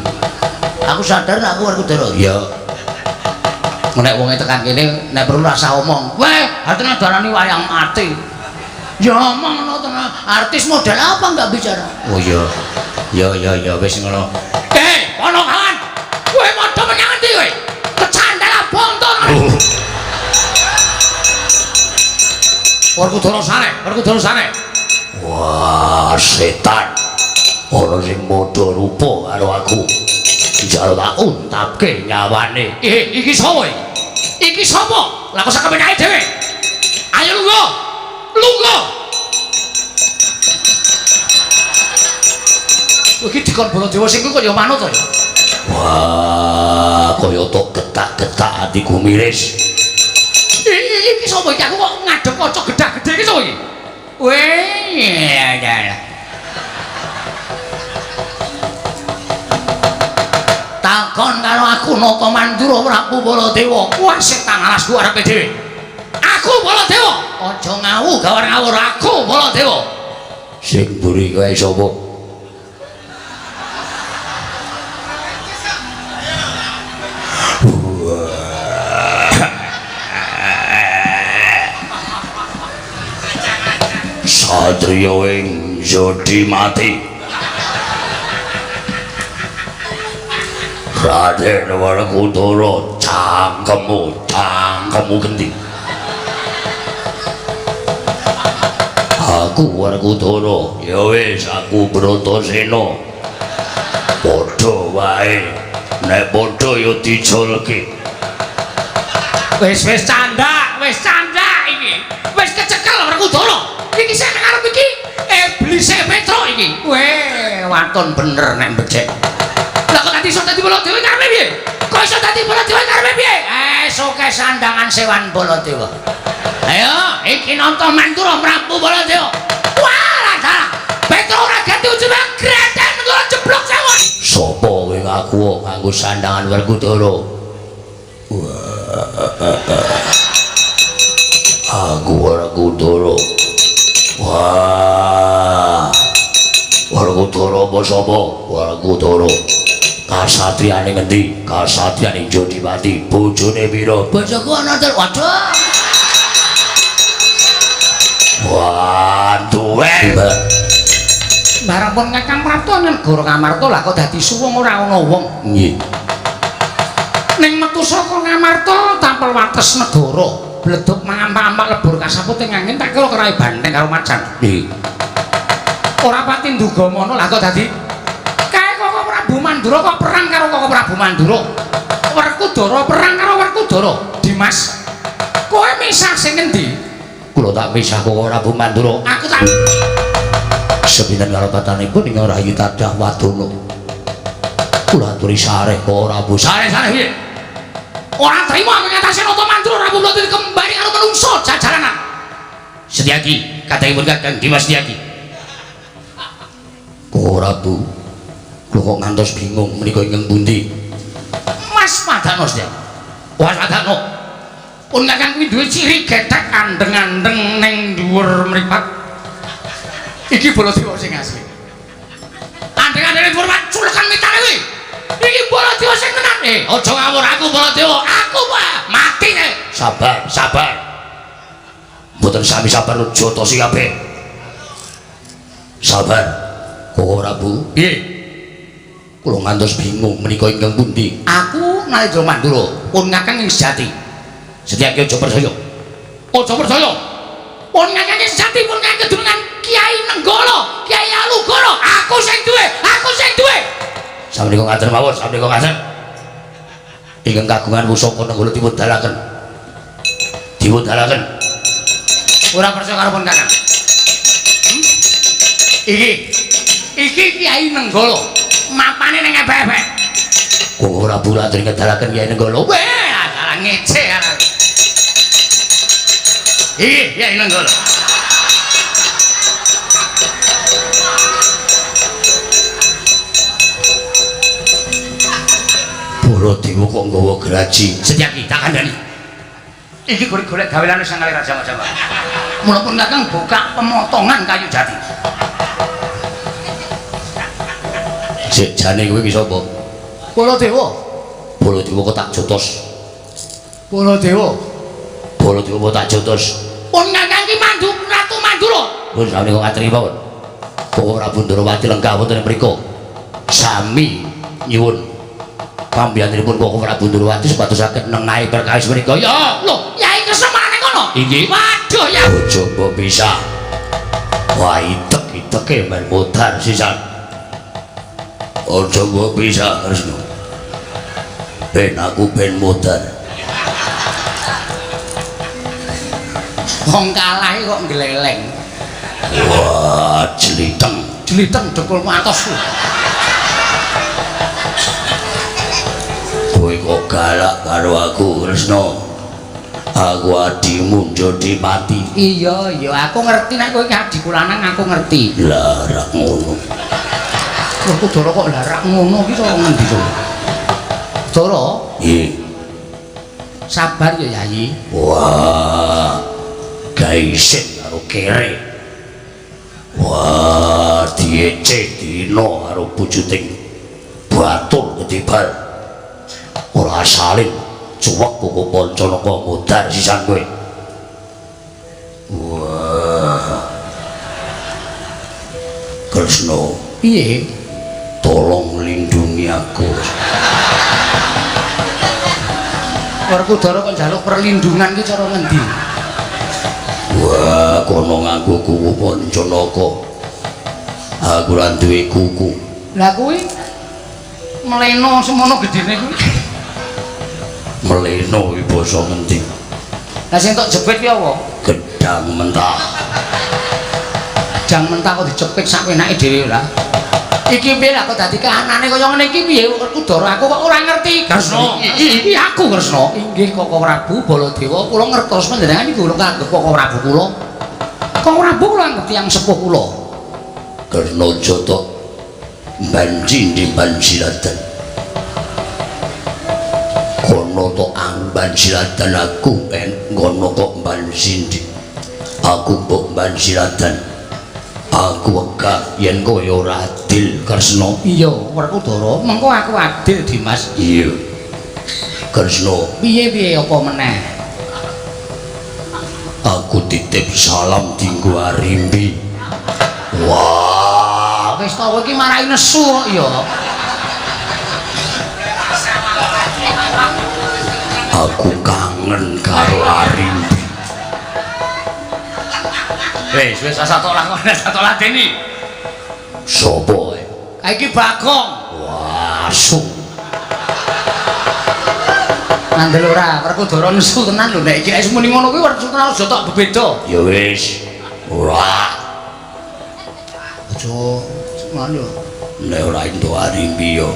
Aku sadar nek aku Werkudara. Iya. Nek wonge tekan kene nek perlu rasa omong. Weh, artine darani wayang mati. Ya omong ngono tenan. Artis model apa enggak bicara? Oh iya. Ya ya ya wis ngono. Hei, Ponokawan. Kowe padha menyang endi kowe? Kecandel bonto. Werkudara sare, Werkudara sare. Wah, setan. Ana sing padha rupa karo aku. Njaluk tak untapke nyawane. Iki sapa iki? Iki sapa? Lah kok sak kepenake dhewe. Ayo lungguh. Lungguh. Iki dikon Baladewa sing kuwi kok ya manut to ya. Wah, kaya tok getak-getak atiku miris. Iki sapa iki? Aku kok ngadep kaca gedhak-gedhe iki sapa iki? Weh, ya ya. Takon karo aku Nata Mandura Prabu Baladewa. Wah, setan alasku arepe dhewe. Aku Baladewa. Aja ngawu gawar ngawur aku Baladewa. Sing mburi kowe sapa? Satriya ing jodi mati. Raden Werkudara, cangkemmu, cangkemmu gendi. Aku Werkudara, ya wis aku Bratasena. Padha wae, nek padha ya dijolke. Wis wis candak, wis candak iki. Wis kecekel Werkudara. Iki sing nang ngarep iki iblise Petruk iki. Weh, waton bener nek becik. Lah kok dadi iso dadi Baladewa karepe piye? Kok iso dadi Baladewa karepe piye? Soke sandangan sewan Baladewa. Ayo, iki nonton Mandura Prabu Baladewa. Wah, salah. Petruk ora ganti ujug greten kok jeblok sewon. Sopo kowe ngaku nganggo sandangan Werkudara? Aku Werkudara. Wah. Werkudara apa sapa? Werkudara. Kasatriyane ngendi? Kasatriyane Jodipati. Bojone pira? Bojoku ana telu. Waduh. Wah, duwe. Barang pun Kakang Prapta negara Ngamarta lah kok dadi suwung ora ana wong. Nggih. Ning metu saka Ngamarta tampel wates negara. Bleduk mangampak-ampak lebur kasaput ing angin tak kira kerai banteng karo macan. Nggih. Ora pati nduga mono lah kok dadi kae Koko Prabu Mandura kok perang karo Koko Prabu Mandura. Werkudara perang karo Werkudara. Dimas, kowe misah sing ngendi? Kula tak misah Koko Prabu Mandura. Aku tak sepinten kalepatanipun ing Rayi Tadah Wadana. Kula aturi sareh Koko Prabu. Sareh-sareh piye? Ora trimo aku ngatasi Nata Mandura Prabu Baladewa kembali karo menungso jajaranan. Setyaki, kadangipun Kakang Dimas Setyaki. Koko Prabu, kula kok ngantos bingung menika ingkang pundi? Mas Padano Setyaki. Mas Padano. Pun Kakang kuwi duwe ciri gethek andeng-andeng ning dhuwur mripat. Iki Baladewa sing asli. Andeng-andeng ning dhuwur mripat culekan mitane kuwi. Iki Baladewa sing tenan. Aja ngawur aku Baladewa. Aku mati nek. Sabar, sabar. Mboten sami sabar jotosi kabeh. Sabar. Koko Prabu. Piye? Kula ngantos bingung menika ingkang pundi? Aku Narendra Mandura, pun Kakang ing sejati. Setyaki aja percaya. Aja percaya. Pun Kakang ing sejati, pun Kakang kedunungan Kiai Nenggala, Kiai Alugoro. Aku sing duwe, aku sing duwe. Samenika ngaten mawon, samenika ngaten. Ingkang kagungan pusaka Nenggala dipun dalaken. Dipun dalaken. Ora percaya karo pun Kakang. Iki iki Kiai Nenggala. Mapane ning ebek-ebek. Koko Prabu latri ngedalaken Kiai Nenggala. Weh, salah ngece arek. Iki Kiai Nenggala. Baladewa kok nggawa graji. Setyaki tak kandhani. Iki golek-golek gawelane sangkale raja Majapahit. Mula pun Kakang buka pemotongan kayu jati. Sik jane kowe iki sapa? Baladewa. Baladewa kok tak jotos. Baladewa. Baladewa kok tak jotos. Pun Kakang ki mandu Ratu Mandura. Pun sami kok ngaturi mawon. Koko Prabu Ndrawati lenggah wonten ing mriku. Sami nyuwun pambiyantunipun Koko Prabu Ndrawati supados saged nengahi perkawis menika. Ya, lho, Yai Kresna marane kono. Inggih. Waduh ya. Aja mbok pisah. Wah, itek-iteke men modar sisan. Aja mbok pisah, Kresna. Ben aku ben modar. Wong kalah kok ngleleng. Wah, jliteng. Jliteng dengkul atos. Kowe kok galak karo aku, Kresna. Aku adimu Jodipati. Iya, iya, aku ngerti nek kowe iki adhiku lanang, aku ngerti. Lah, rak ngono. Lho, Dara kok larak ngono iki cara ngendi to? Dara? Nggih. Sabar ya, Yayi. Wah. Gaisin karo kere. Wah, diece dina karo bujuting batur ketibar. Ora salin cuwek koko Pancanaka modar sisan kowe. Wah. Kresna, piye? Tolong lindungi aku. Werkudara kok njaluk perlindungan ki cara ngendi? Wah, kono nganggo kuku Pancanaka. Aku ora duwe kuku. Lah kuwi meleno semono gedene kuwi. Meleno iki basa ngendi? Lah sing tok jepit ki apa? Gedang mentah. Gedang mentah kok dijepit sak penake dhewe lah. Iki piye lah kok dadi kahanane kaya ngene iki piye Werkudara aku kok ora ngerti. Kresna. Iki aku Kresna. Inggih Koko Prabu Baladewa kula ngertos panjenengan iki kula kanggep Koko Prabu kula. Koko Prabu kula anggep tiyang sepuh kula. Kresna jotok banci di bansilatan. Kono tok amban silatan aku en ngono kok bansi. Aku mbok bansilatan. Aku wegah yen kowe ora adil Kresna. Iya, Werkudara, mengko aku adil Dimas. Iya. Kresna, piye-piye apa meneh? Aku titip salam dinggo Arimbi. Wah, wis to kowe iki marai nesu kok ya. Aku kangen karo Arimbi. Wis, wis asa tok lakon, asa tok ladeni. Sopo ae? Iki Bagong. Wah, asu. Ngandel ora, Werkudara nesu tenan lho nek iki nek muni ngono kuwi Werkudara aja tok bebeda. Ya wis. Ora. Aja ngono. Nek ora entuk Arimbi ya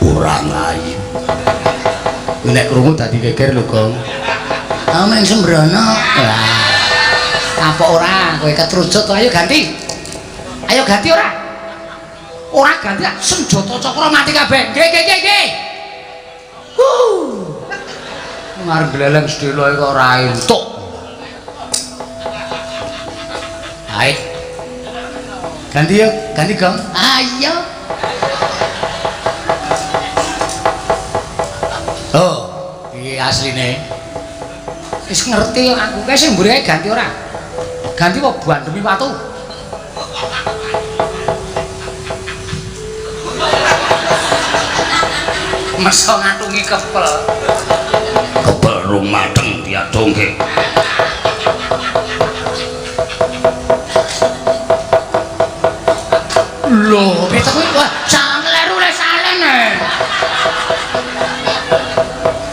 ora ngayu. Nek krungu dadi geger lho, Gong. Ah meng sembrono. Wah. Apa ora kowe ketrucut to ayo ganti. Ayo ganti ora? Ora ganti senjata cakra mati kabeh. Nggih nggih nggih nggih. Huh. Ngarep gleleng sedhela kok ora entuk. Ayo. Ganti yo, ganti Gong. Ayo. Oh, iki asline. Wis ngerti aku kae sing mburi ganti ora? Ganti kok bandemi watu. Meso ngatungi kepel. Kepel rung mateng diadongke. Lho, piye kuwi? Wah, sak kleru le salene.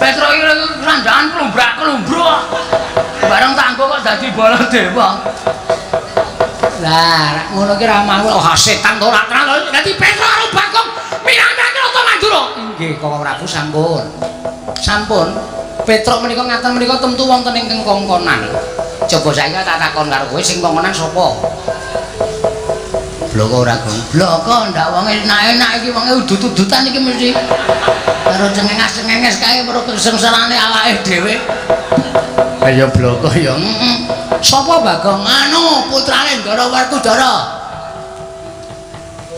Petro iki randakan klumbrak-klumbruk. Bareng tanggo kok dadi Baladewa. Lah, ngono ki ra mau. Oh, setan to ora tenan. Dadi Petro karo Bagong mirang-mirang Rata Mandura. Inggih, Koko Prabu sampun. Sampun. Petruk menika ngaten menika tentu wonten ingkang kongkonan. Coba saiki tak takon karo kowe sing kongkonan sapa? Bloko ora, Gong? Bloko ndak wonge enak-enak iki wonge udut-udutan iki mesti. Karo cengenges-cengenges kae perlu kesengsarane awake dhewe. Kaya bloko ya. Heeh. Sapa Bagong? Anu putrane Ndara Werkudara.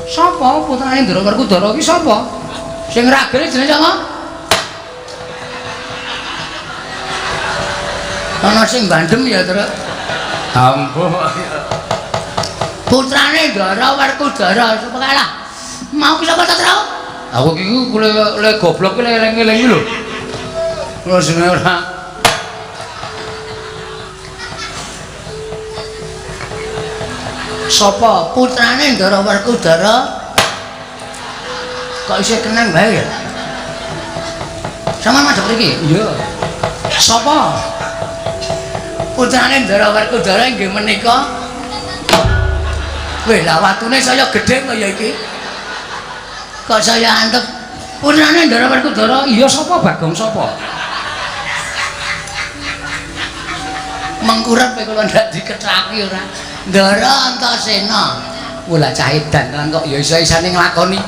Sapa putrane Ndara Werkudara iki sapa? Sing ragene jenenge sapa? Ana sing bandem ya, Truk. Ampuh. Putrane Ndara Werkudara sapa kae lah? Mau ki sapa ta, Truk? Aku iki le goblok ki eling-eling lho. Kula jenenge ora. Sapa putrane Ndara Werkudara? Kok isih kenang bae ya? Sama madhep mriki? Iya. Sapa? Putrane Ndara Werkudara inggih menika. Weh, lah watune saya gedhe kaya iki. Kok saya antep putrane Ndara Werkudara? Iya sapa Bagong sapa? Mengkurep kula ndak dikethaki ora. Ndara Antasena. Wah, cah edan tenan kok ya isa-isane nglakoni.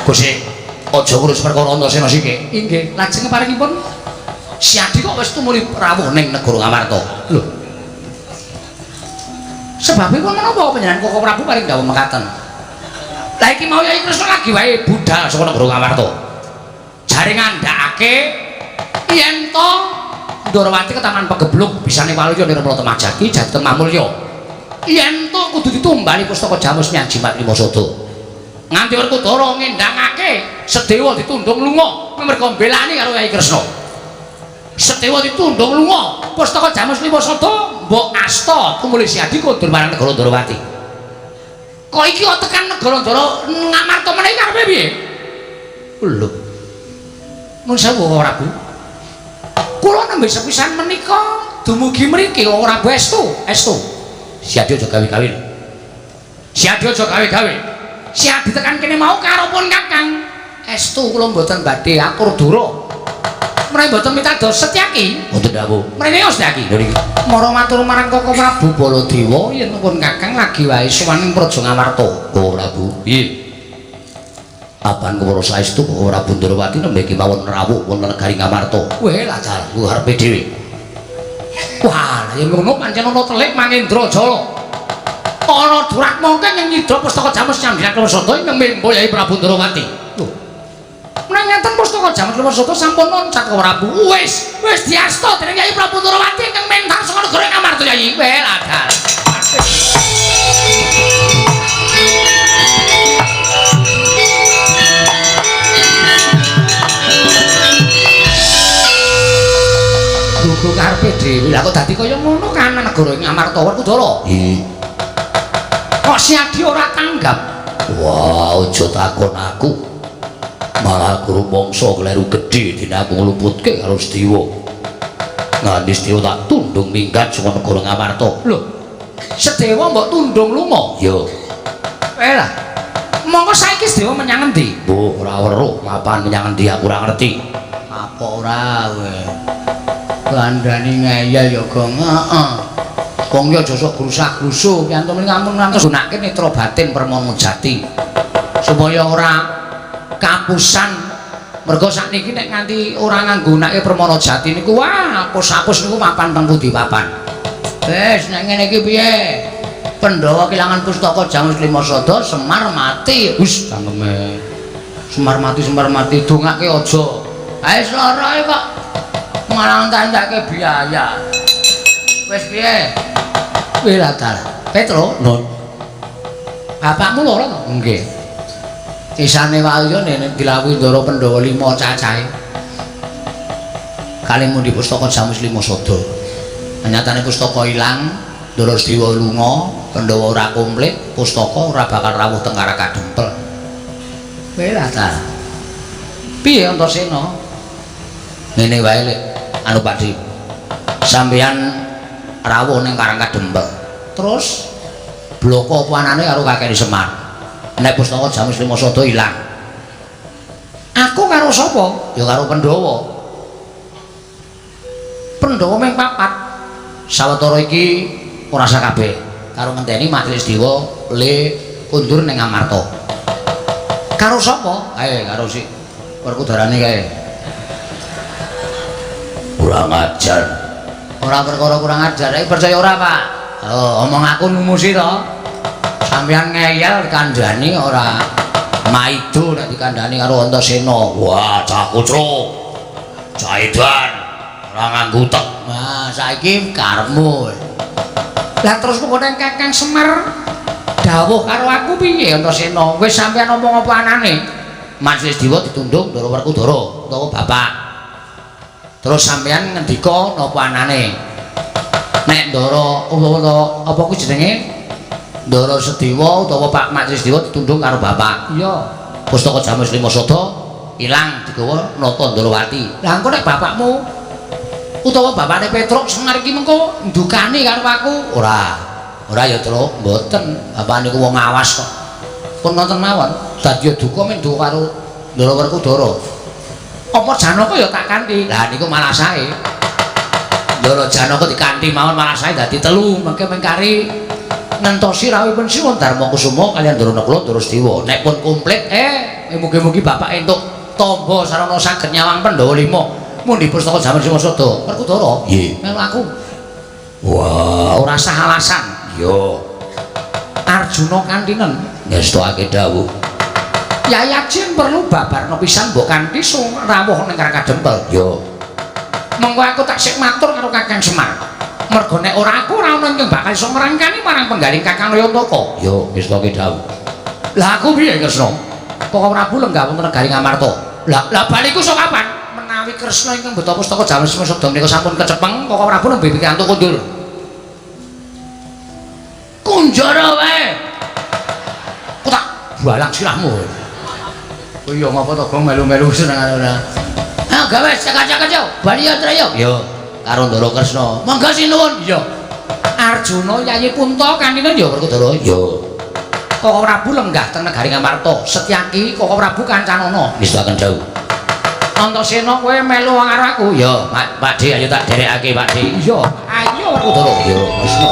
Gusti, aja ngurus perkara Antasena siki. Inggih, lajeng paringipun Siadi kok wis tumuli rawuh ning negara Ngamarta. Lho. Sebabe pun menapa panjenengan Koko Prabu paring dawuh mekaten? Lah iki mau Yai Kresna lagi wae budal saka negara Ngamarta. Jare ngandhakake yen to Ndorowati ketaman pegebluk bisane waluya nirmala Temajati jati Temamulya. Yen to kudu ditumbali pustaka Jamus Nyajimat Lima Sada. Nganti Werkudara ngendangake Sedewa ditundung lunga merga mbelani karo Yai Kresna. Sedewa ditundung lunga. Pustaka Jamus Lima Sada mbok asta tumuli Siadi kondur marang negara Ndrawati. Kok iki kok tekan negara Ndara Ngamarta meneh karepe piye? Lho. Nun sewu Prabu. Kula nembe sepisan menika dumugi mriki kok Prabu estu, estu. Siadi aja gawe-gawe. Siadi aja gawe-gawe. Siadi tekan kene mau karo pun Kakang. Estu kula mboten badhe atur dura. Menawi mboten mitados Setyaki, Mboten dawuh. Mrene yo Setyaki. Lho niki. Mara matur marang Koko Prabu Baladewa yen pun Kakang lagi wae sowan ing Praja Ngamarta. Koko Prabu. Piye? Apan kawula saestu Koko Prabu Ndrawati nembe kemawon rawuh wonten negari Ngamarta. Weh lah Jar, ku karepe dhewe. Wah, yen ngono pancen ana telik Mangendra Jala. Ana duratmaka ingkang nyidra pustaka Jamus Nyandhiyat Sada ingkang membo Yai Prabu Ndrawati. Lho. Menawi ngenten pustaka Jamus Lima Sada sampun loncat Koko Prabu. Wis, wis diasta dening Yai Prabu Ndrawati ingkang mentar saka negara Ngamarta Yai. Weh lah jar. Gugu karepe dhewe. Lah kok dadi kaya ngono kan negara Ngamarta Werkudara? Nggih. Kok Siadi ora tanggap? Wah, aja takon aku. Malah aku rumangsa kleru gedhe dene aku ngluputke karo Sediwa. Nganti Sediwa tak tundung minggat saka negara Ngamarta. Lho. Sedewa mbok tundung lunga? Yo. Eh lah. Monggo saiki Sedewa menyang endi? Mbok ora weruh mapan menyang endi aku ora ngerti. Apa ora kowe? Kandhani ngeyel ya, Gong. Heeh. Wong ya aja sok grusak-grusu, piyantu ngamun ngantos gunake netra batin permono jati. Supaya ora kapusan. Mergo sakniki nek nganti ora nganggunake permono jati niku wah apus-apus niku mapan teng pundi papan. Wis nek ngene iki piye? Pandhawa kelangan pustaka Jamus Lima Sada, Semar mati. Wis cangkeme. Semar mati, Semar mati dongake aja. Wis lara kok malah entek-entekke biaya. Wis piye? Wis lah dalah. Petro, Nun. Bapakmu lara to? Nggih. Isane wae yo nek dilawuhi Ndara Pandhawa 5 cacahe. Kalih mundi pustaka Jamus Lima Sada. Nyatane pustaka ilang, Ndara Sediwa lunga, Pandhawa ora komplit, pustaka ora bakal rawuh teng Karang Kadempel. Wis lah dalah. Piye Antasena? Ngene wae lek anu Pakdi. Sampeyan rawuh ning Karang Kadempel. Terus bloko apa anane karo kakek Semar. Nek pustaka Jamus Lima Sada ilang. Aku karo sapa? Ya karo Pandhawa. Pandhawa mung papat. Sawetara iki ora sakabeh. Karo ngenteni Majelis Dewa le kundur ning Ngamarta. Karo sapa? Kae karo si Werkudarane kae. Kurang ajar. Ora perkara kurang ajar, iki percaya ora, Pak? Oh, omong aku numusi to. Sampeyan ngeyel dikandhani ora maido nek dikandhani karo Antasena. Wah, cah kucruk. Cah edan, ora nganggo utek. Nah, saiki karepmu. Lah terus pokoke Kakang Semar dawuh karo aku piye Antasena? Wis sampeyan omong apa anane? Majelis Dewa ditundung Ndara Werkudara utawa bapak. Terus sampeyan ngendika napa anane? Nek Ndara utawa apa kuwi jenenge? Ndara Sediwa utawa Pak Majelis Dewa ditundung karo bapak. Iya. Pustaka Jamus Lima Sada ilang digawa Nata Ndrawati. Lah engko nek bapakmu utawa bapakne Petruk Semar iki mengko ndukani karo aku. Ora. Ora ya, Truk, mboten. Bapak niku wong awas kok. Pun wonten mawon. Dadi duka men duka karo Ndara Werkudara. Apa Janaka ya tak kanthi? Lah niku malah sae. Ndara Janaka dikanthi mawon malah sae dadi telu, mengke mengkari ngentosi rawuhipun Sinuwun Darma Kusuma kaliyan Ndara Nakula Ndara Sediwa. Nek pun komplit, mugi-mugi bapak entuk tamba sarana saged nyawang Pandhawa 5. Mundi pustaka Jamus Lima Sada. Werkudara. Nggih. Melu aku. Wah, ora sah alasan. Yo. Arjuna kantinen ngestokake dawuh. Yai Ajin perlu babarna pisan mbok kanthi rawuh ning Karang Kadempel. Yo. Mengko aku tak sik matur karo Kakang Semar. Mergo nek ora aku ora ono ingkang bakal iso ngrangkani marang penggaling Kakang Nayantaka. Yo, ngestokake dawuh. Lah aku piye Kresna? Koko Prabu lenggah wonten negari Ngamarta. Lah lah baliku sok kapan? Menawi Menawi Kresna ingkang beto pustaka Jamus Sada menika sampun kecepeng, Koko Prabu nembe pikantuk kundur. Kunjara wae. Ku tak balang sirahmu. Oh iya ngapa to Gong melu-melu senengane ora. Ah gawe cekak-cekak yo, bali yo Treyo. Yo karo Ndara Kresna. Monggo sinuwun. Iya. Arjuna Yayi Punta kanine ya Werkudara. Yo. Koko Prabu lenggah teng negari Ngamarta. Setyaki Koko Prabu kancanana. Ngestuaken dawuh. Antasena kowe melu karo aku. Yo, Pak Pakde ayo tak derekake Pakde. Iya, ayo Werkudara. Yo, Kresna.